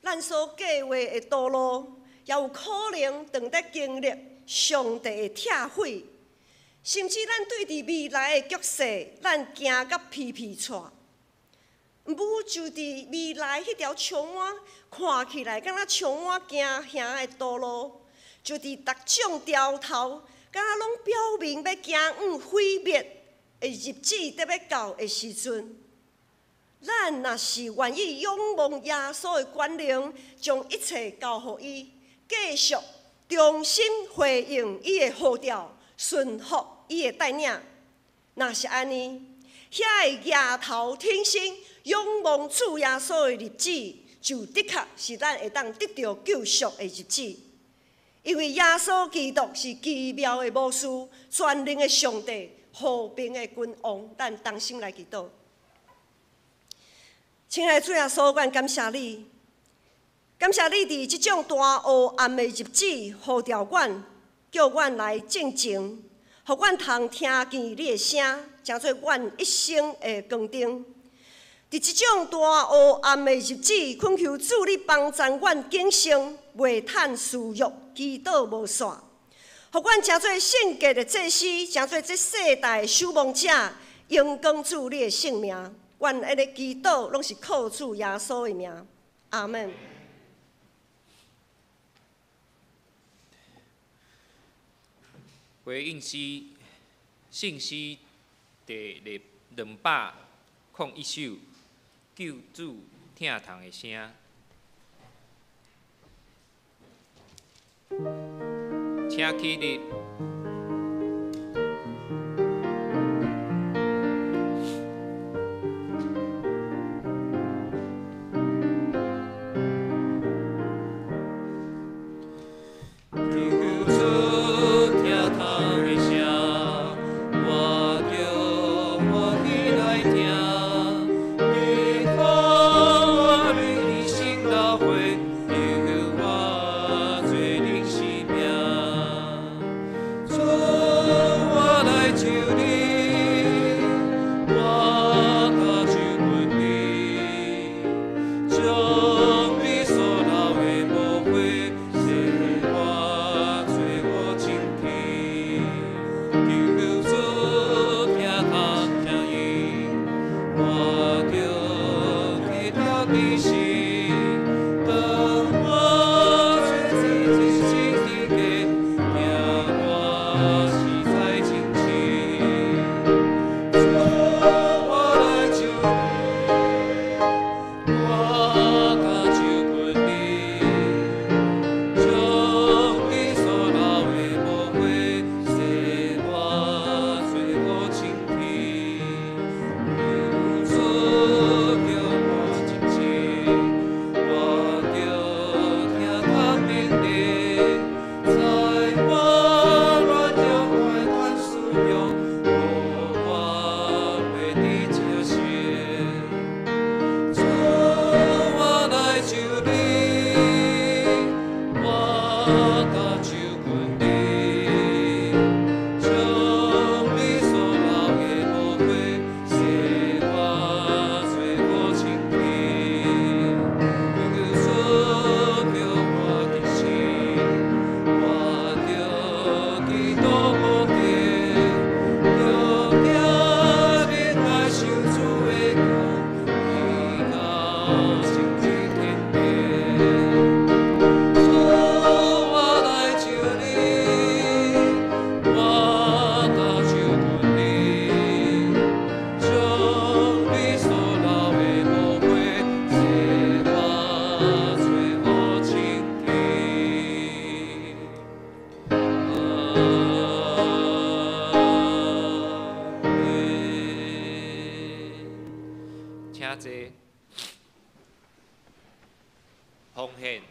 咱所計劃的道路，也有可能當咧經歷上帝的拆毀。甚至咱對佇未來的局勢，咱驚甲皮皮掣。毋過就佇未來彼條充滿看起來敢若充滿驚嚇的道路，就佇逐種牢頭，敢若攏表明欲行往毀滅的日子得欲到的時陣，咱若是願意仰望耶穌的權能，將一切交予伊，繼續忠心回應伊的呼召，順服伊的帶領。若是按呢，遐个額頭挺身仰望主耶穌的日子，就的確是咱會當得著救贖的日子。因為耶穌基督是奇妙的巫師，全能的上帝，和平的君王。咱同心來祈禱。親愛的主耶穌，阮感謝你，感謝你佇這種大黑暗的日子，呼召阮，叫阮來靜靜，予阮通聽見你的聲，成做阮一生的光燈。佇這種大黑暗的日子，懇求主你幫助阮警醒，袂趁私欲，祈禱無煞，予阮成做聖潔的祭司，成做這世代的守望者，榮光主你的聖名。阮按呢祈禱，攏是靠主耶穌的名。阿門。回應詩，聖詩第201首，救主疼痛的聲。請起立。請坐。奉獻，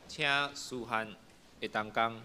請書翰的同工。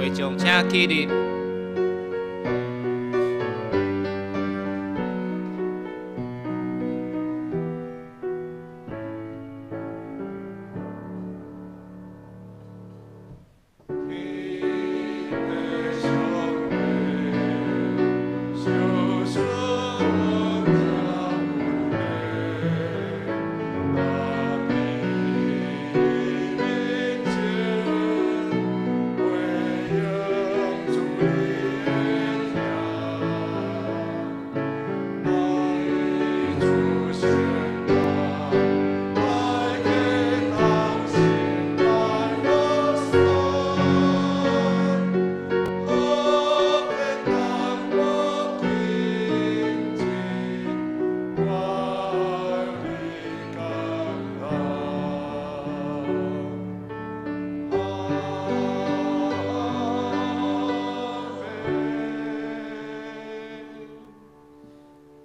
会众请起立。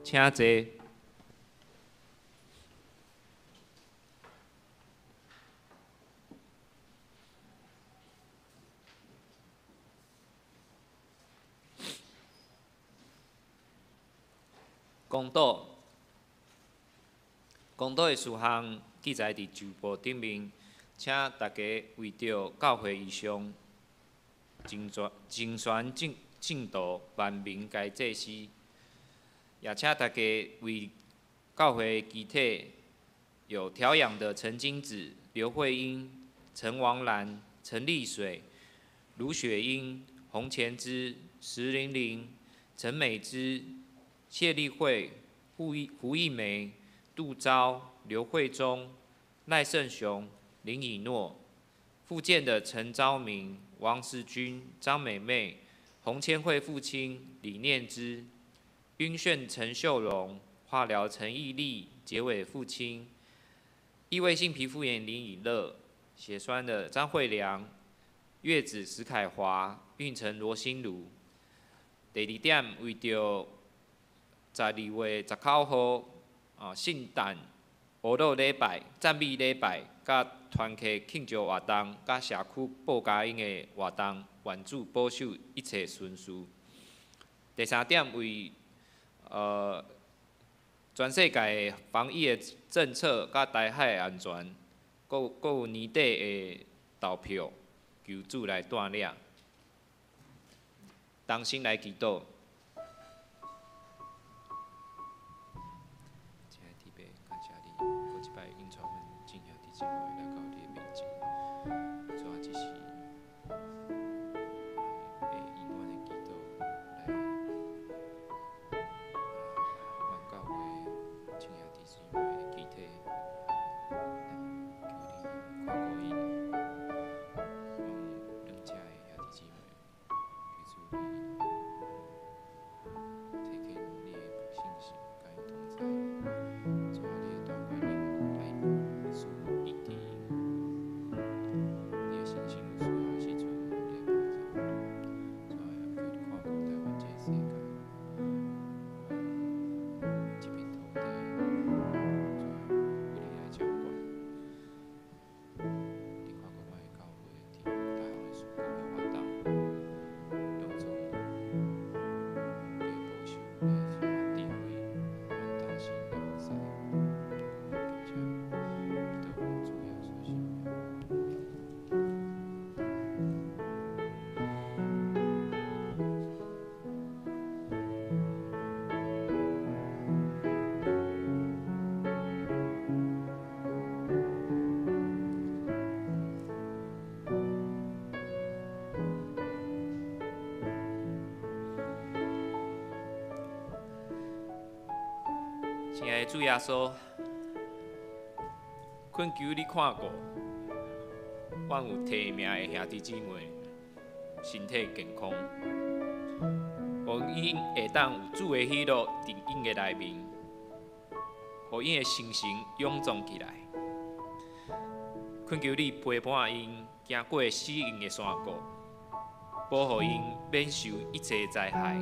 請坐。公道，公道的事项记载伫周报顶面，请大家为著教会以上精选精选信信徒万民该祭司。也请大家为教会肢体有调养的陈金子、刘慧英、陈王兰、陈丽水、卢雪英、洪前芝、石玲玲、陈美芝、谢丽慧、胡一胡一梅、杜昭、刘慧忠、赖胜雄、林以诺、复健的陈昭明、王世军、张美妹、洪千惠父亲李念之。晕眩陈秀荣、化疗陈义利、结尾父亲、异位性皮肤炎林以乐、血栓的张惠良、月子石凯华、运城罗心如。第二点，为著12月19号啊圣诞娱乐礼拜、赞美礼拜、佮团契庆祝活动、佮社区报佳音的活动，愿主保守一切顺遂。第三点，为全世界的防疫的政策佮台海的安全，阁有年底的投票，求主来带领，同心来祈祷。亲爱的天父，感谢你，阁一摆引带阮众兄弟姊妹来到你的面前，主啊，这是会以阮的祈祷来阮教会众兄弟姊妹的肢体，求你看顾𪜶，拢两遮的兄弟姊妹，求主你提起你的信心，佮𪜶同在，主啊，你的大权能来赐医治𪜶。主耶穌，懇求你看顧，阮有提名的兄弟姊妹身體健康，予𪜶會當有主的喜樂佇𪜶的內面，予𪜶的精神勇壯起來。懇求你陪伴𪜶行過死蔭的山谷，保護𪜶免受一切災害。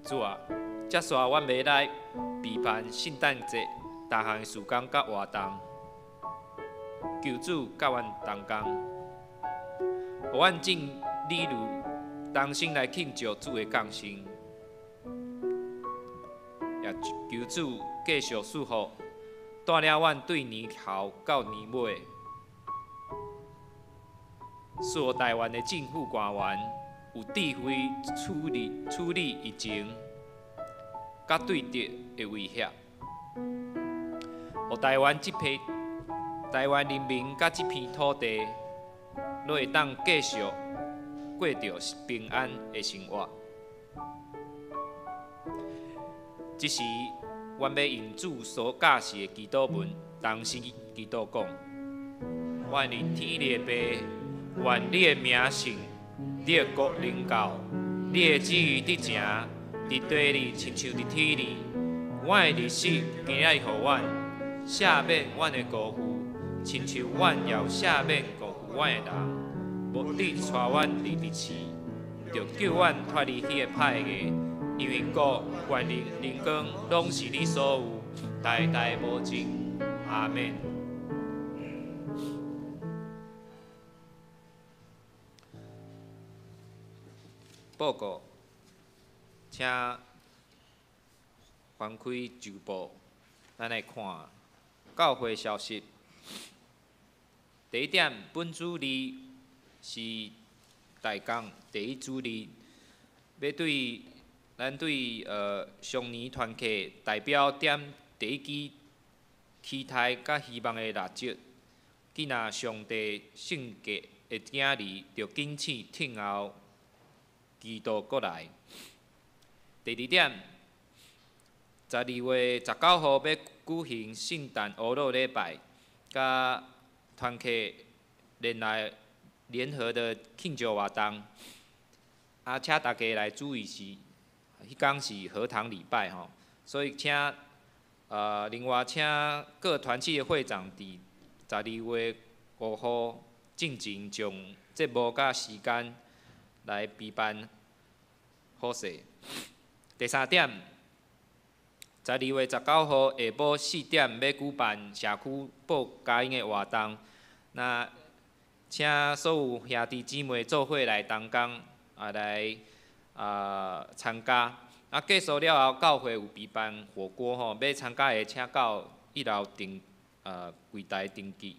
主啊，接紲阮欲來備辦聖誕節逐項事工佮活動，求主佮阮同工，予阮眾理事同心來慶祝主的降生，也求主繼續賜福，帶領阮對年頭到年尾，賜予台灣的政府官員有智慧處理疫情佮對敵的威脅，予台灣這片台灣人民佮這片土地，攏會當繼續過著平安的生活。這時，阮欲用主所教示的祈禱文，同聲祈禱講：阮佇天裡的父，願你的名聖，你的國臨到，你的旨意得成，佇地裡親像佇天裡。阮的日食今仔日予阮，赦免阮的辜負，親像阮也有赦免辜負阮的人。無得帶阮入佇試，著救阮脫離彼个歹的。因為國、權力、榮光，攏是你所有，代代無盡。阿們。報告，請翻開週報，咱來看教會消息。第一點，本主日是大工第一主日，欲對咱對雙年團契代表點第一支期待佮希望的蠟燭，今仔上帝聖潔的囝兒，著謹慎聽候基督閣來。第二點，12月19號欲舉行聖誕烏魯禮拜，佮團契聯來聯合的慶祝活動，啊，請大家來注意是，彼工是合堂禮拜吼，所以請另外請各團契的會長佇12月5號進前將節目佮時間來備辦好勢。第三點，12月19號下晡4點欲舉辦社區報佳音的活動，那請所有兄弟姊妹做伙來同工啊來參加。啊，結束了後，教會有備辦火鍋吼，欲參加的請到一樓登櫃台登記。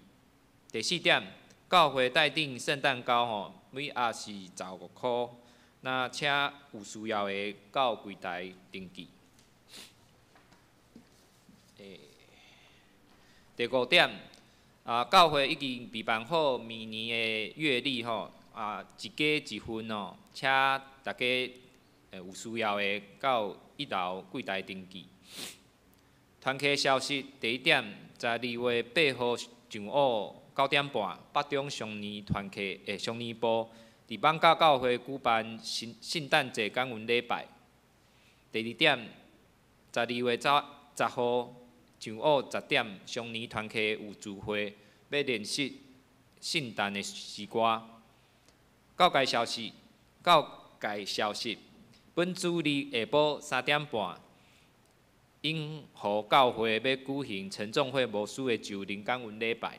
第四點，教會代訂聖誕糕吼，每盒是15箍，那請有需要的到櫃台登記。第五點，教會已經備辦好明年的月曆吼，一家一份哦，請大家有需要的到一樓櫃台登記。團契消息，第一點，12月8號上午9點半，北中雙年團契雙年部佇艋舺教會舉辦聖聖誕節感恩禮拜。第二點，12月10號上午10點，雙年團契有聚會，欲練習聖誕的詩歌。教界消息，教界消息，本主日下晡3點半，永和教會欲舉行陳仲惠牧師的就任感恩禮拜。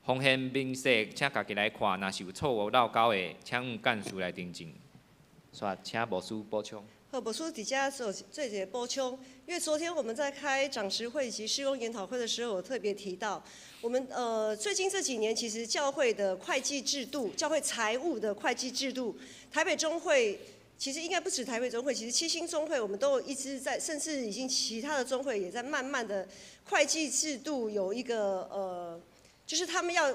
奉獻明細，請家己來看，若是有錯誤漏交的，請向幹事來訂正。煞請牧師補充。好，牧師佇遮做做一個補充，因為昨天我們在開長執會及事工研討會的時候，我特別提到，我們最近這幾年其實教會的會計制度、教會財務的會計制度，台北中會其實應該不止台北中會，其實七星中會我們都一直在，甚至已經其他的中會也在慢慢的會計制度有一個就是他們要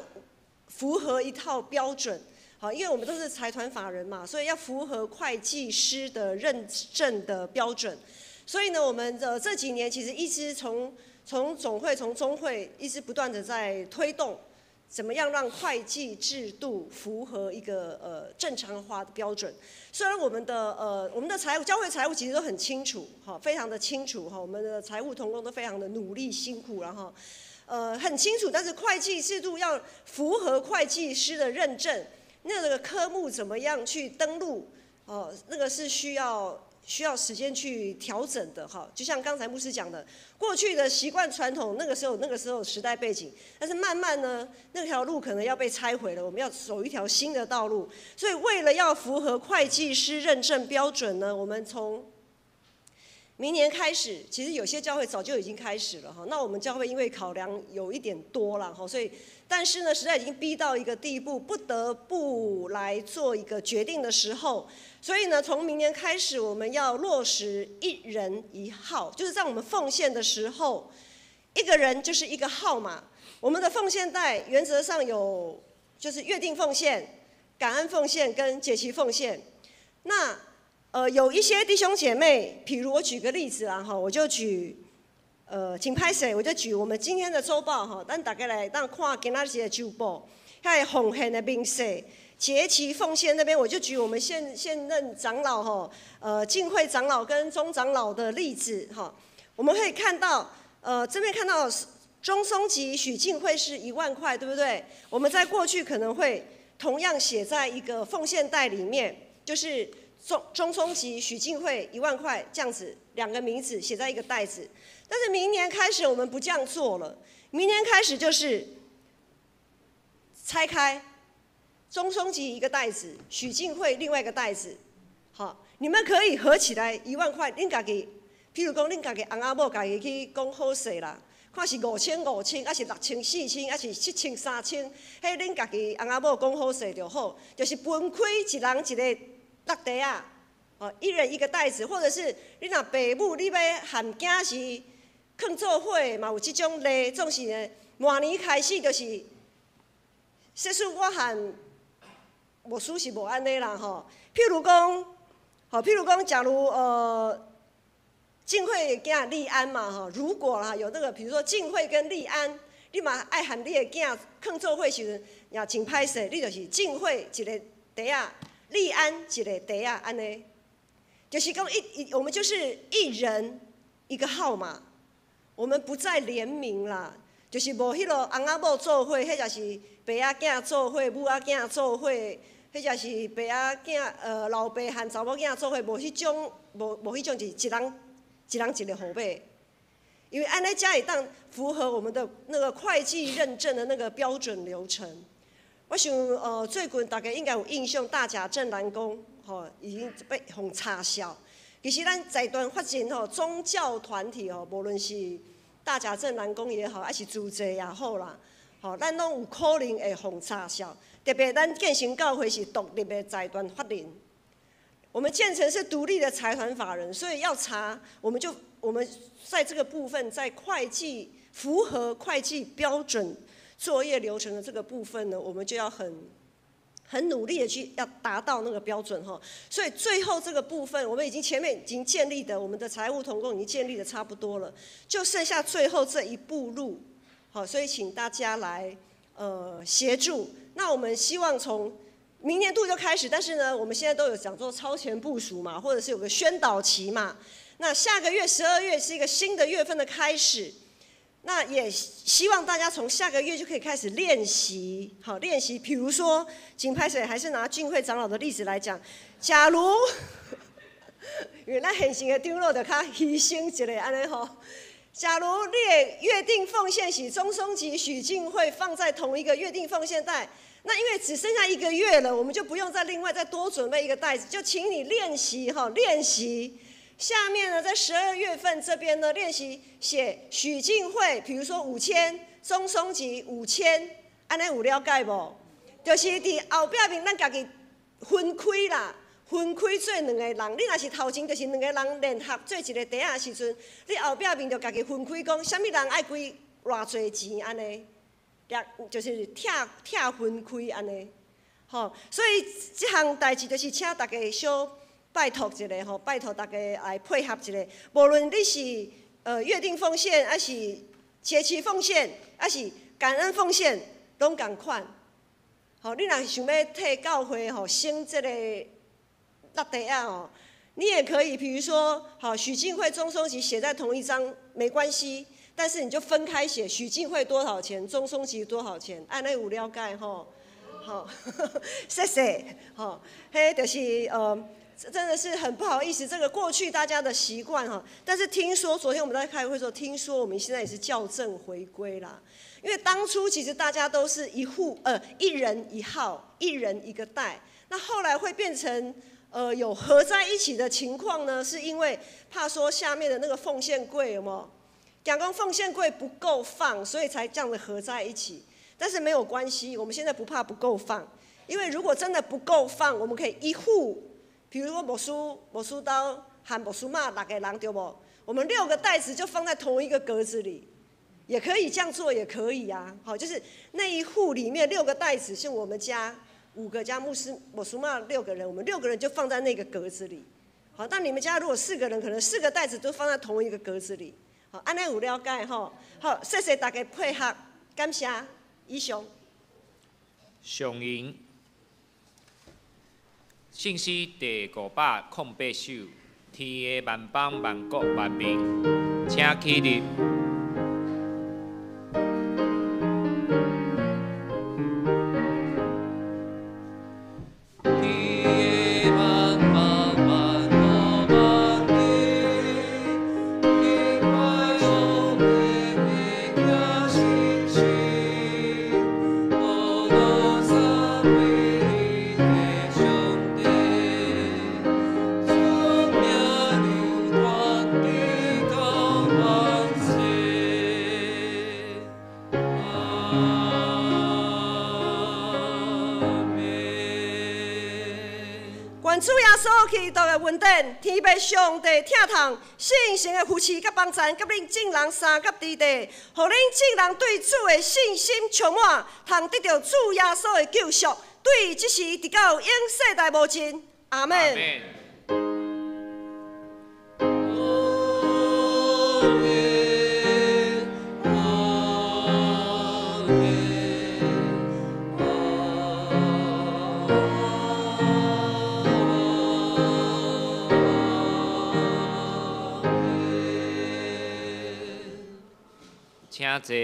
符合一套標準。好，因为我们都是财团法人嘛，所以要符合会计师的认证的标准。所以呢，我们的这几年其实一直从总会、从中会一直不断的在推动，怎么样让会计制度符合一个正常化的标准。虽然我们的财务教会财务其实都很清楚，哈，非常的清楚哈，我们的财务同工都非常的努力辛苦，然后很清楚，但是会计制度要符合会计师的认证，那个科目怎么样去登录，哦，那个是需要时间去调整的哈，就像刚才牧师讲的，过去的习惯传统，那个时候时代背景，但是慢慢呢，那条路可能要被拆毁了，我们要走一条新的道路。所以为了要符合会计师认证标准呢，我们从明年开始，其实有些教会早就已经开始了哈。那我们教会因为考量有一点多了哈，所以但是呢，实在已经逼到一个地步，不得不来做一个决定的时候。所以呢，从明年开始，我们要落实一人一号，就是在我们奉献的时候，一个人就是一个号码。我们的奉献袋原则上有就是约定奉献、感恩奉献跟节期奉献。那有一些弟兄姐妹，譬如我举个例子啦，哈，我就举，真歹势，我就举我们今天的周报哈，咱大家来当看今仔日的周报，遐奉献的明细，节期奉献那边，我就举我们现任长老哈，进会长老跟钟长老的例子哈，我们可以看到，这边看到钟松吉、许进会是1万块，对不对？我们在过去可能会同样写在一个奉献袋里面，就是钟松吉、许进会一万块这样子，两个名字写在一个袋子。但是明年开始我们不这样做了，明年开始就是拆开，钟松吉一个袋子，许进会另外一个袋子。好，你们可以合起来一万块，恁家己，譬如讲恁家己翁仔某家己去讲好势啦，看是50005000，抑是60004000，抑是70003000，彼恁家己翁仔某讲好势就好，就是分开一人一个落袋仔，哦，一人一个袋子，或者是你若爸母你欲含囝是囥做伙，嘛有这种例，总是呢，明年开始就是，说实我和牧师是无按呢啦吼。譬如讲，吼，譬如讲，假如进会囝立安嘛吼，如果啦有那个，比如说进会跟立安，你嘛爱和你的囝囥做伙时阵，也真歹势，你就是进会一个袋仔，立安一个袋仔，按呢，就是讲我们就是一人一个号码，我们不再联名啦，就是无彼落翁仔某做伙，彼者是爸仔囝做伙，母仔囝做伙，彼者是爸仔囝老爸和查某囝做伙，无彼种，无彼种，是一人一人一个号码，因为按呢才会当符合我们的那个会计认证的那个标准流程。我想，最近大家应该有印象，大甲镇澜宫吼已经被予查痟。其实咱财团法人吼，宗教团体吼，无论是大甲镇澜宫也好，抑是慈济也好啦，吼，咱拢有可能会予查痟。特别咱建成教会是独立的财团法人，我们建成是独立的财团法人，所以要查，我们在这个部分，在会计符合会计标准作业流程的这个部分呢，我们就要很努力的去要达到那个标准哈。所以最后这个部分，我们已经前面已经建立的，我们的财务同工已经建立的差不多了，就剩下最后这一步路，好，所以请大家来协助。那我们希望从明年度就开始，但是呢，我们现在都有讲做超前部署嘛，或者是有个宣导期嘛。那下个月12月是一个新的月份的开始，那也希望大家从下个月就可以开始练习，好练习。比如说，真歹势还是拿俊会长老的例子来讲，假如因为咱现行的长老就较牺牲一下按呢吼。假如你的约定奉献是钟松吉、许进会放在同一个约定奉献袋，那因为只剩下一个月了，我们就不用再另外再多准备一个袋子，就请你练习哈，练习。下面呢，在12月份这边呢，练习写许进会，比如说五千，钟松吉五千，按呢有了解无？就是伫后壁面，咱家己分开啦，分开做两个人。你若是头前就是两个人联合做一个袋仔的时阵，你后壁面就家己分开讲，啥物人爱归偌济钱按呢？就是拆拆分开按呢。吼，所以這項代誌就是請大家小拜託一下吼，拜託大家來配合一下。無論你是約定奉獻，還是節期奉獻，還是感恩奉獻，攏仝款。吼，你若想欲替教會吼省這個落地仔吼，你也可以，比如說，好許進會、中松集寫在同一張沒關係，但是你就分開寫，許進會多少錢，中松集多少錢，按呢有了解吼。好，謝謝。好，彼就是真的是很不好意思，這個過去大家的習慣哈。但是聽說昨天我們在開會的時候，聽說我們現在也是校正回歸啦。因為當初其實大家都是一戶一人一號，一人一個袋。那後來會變成有合在一起的情況呢，是因為怕說下面的那個奉獻櫃有沒有？講講奉獻櫃不夠放，所以才這樣子合在一起。但是沒有關係，我們現在不怕不夠放，因為如果真的不夠放，我們可以一戶，比如說牧師、牧師兜和牧師媽六個人對無？我們6個袋子就放在同一個格子裡，也可以這樣做，也可以啊。好，就是那一戶裡面6個袋子，像我們家5個加牧師、牧師媽6個人，我們6個人就放在那個格子裡。好，但你們家如果4個人，可能4個袋子都放在同一個格子裡。好，按呢有了解吼。好，謝謝大家配合，感謝。以上。上引聖詩第508首，天的萬邦萬國萬民，請起立。主耶穌基督的恩典，天父上帝疼痛，聖神的扶持佮幫贊，佮恁眾人相佮佇地，予恁眾人對主的信心充滿，通得著主耶穌的救贖，對這時直到永世代無盡。阿們。請坐。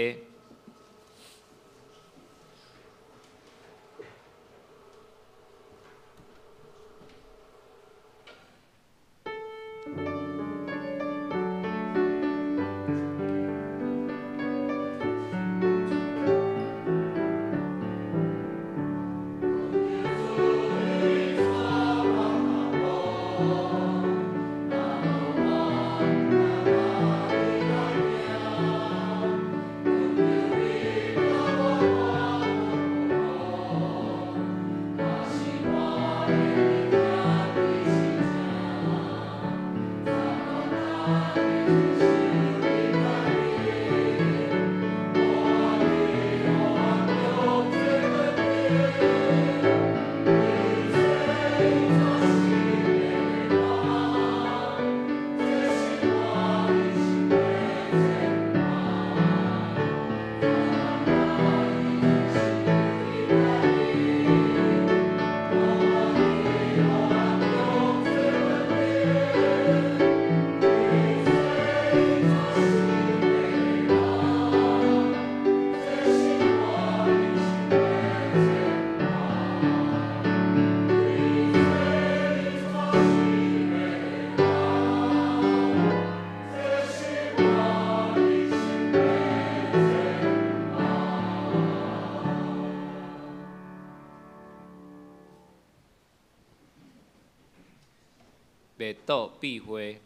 默祷闭会。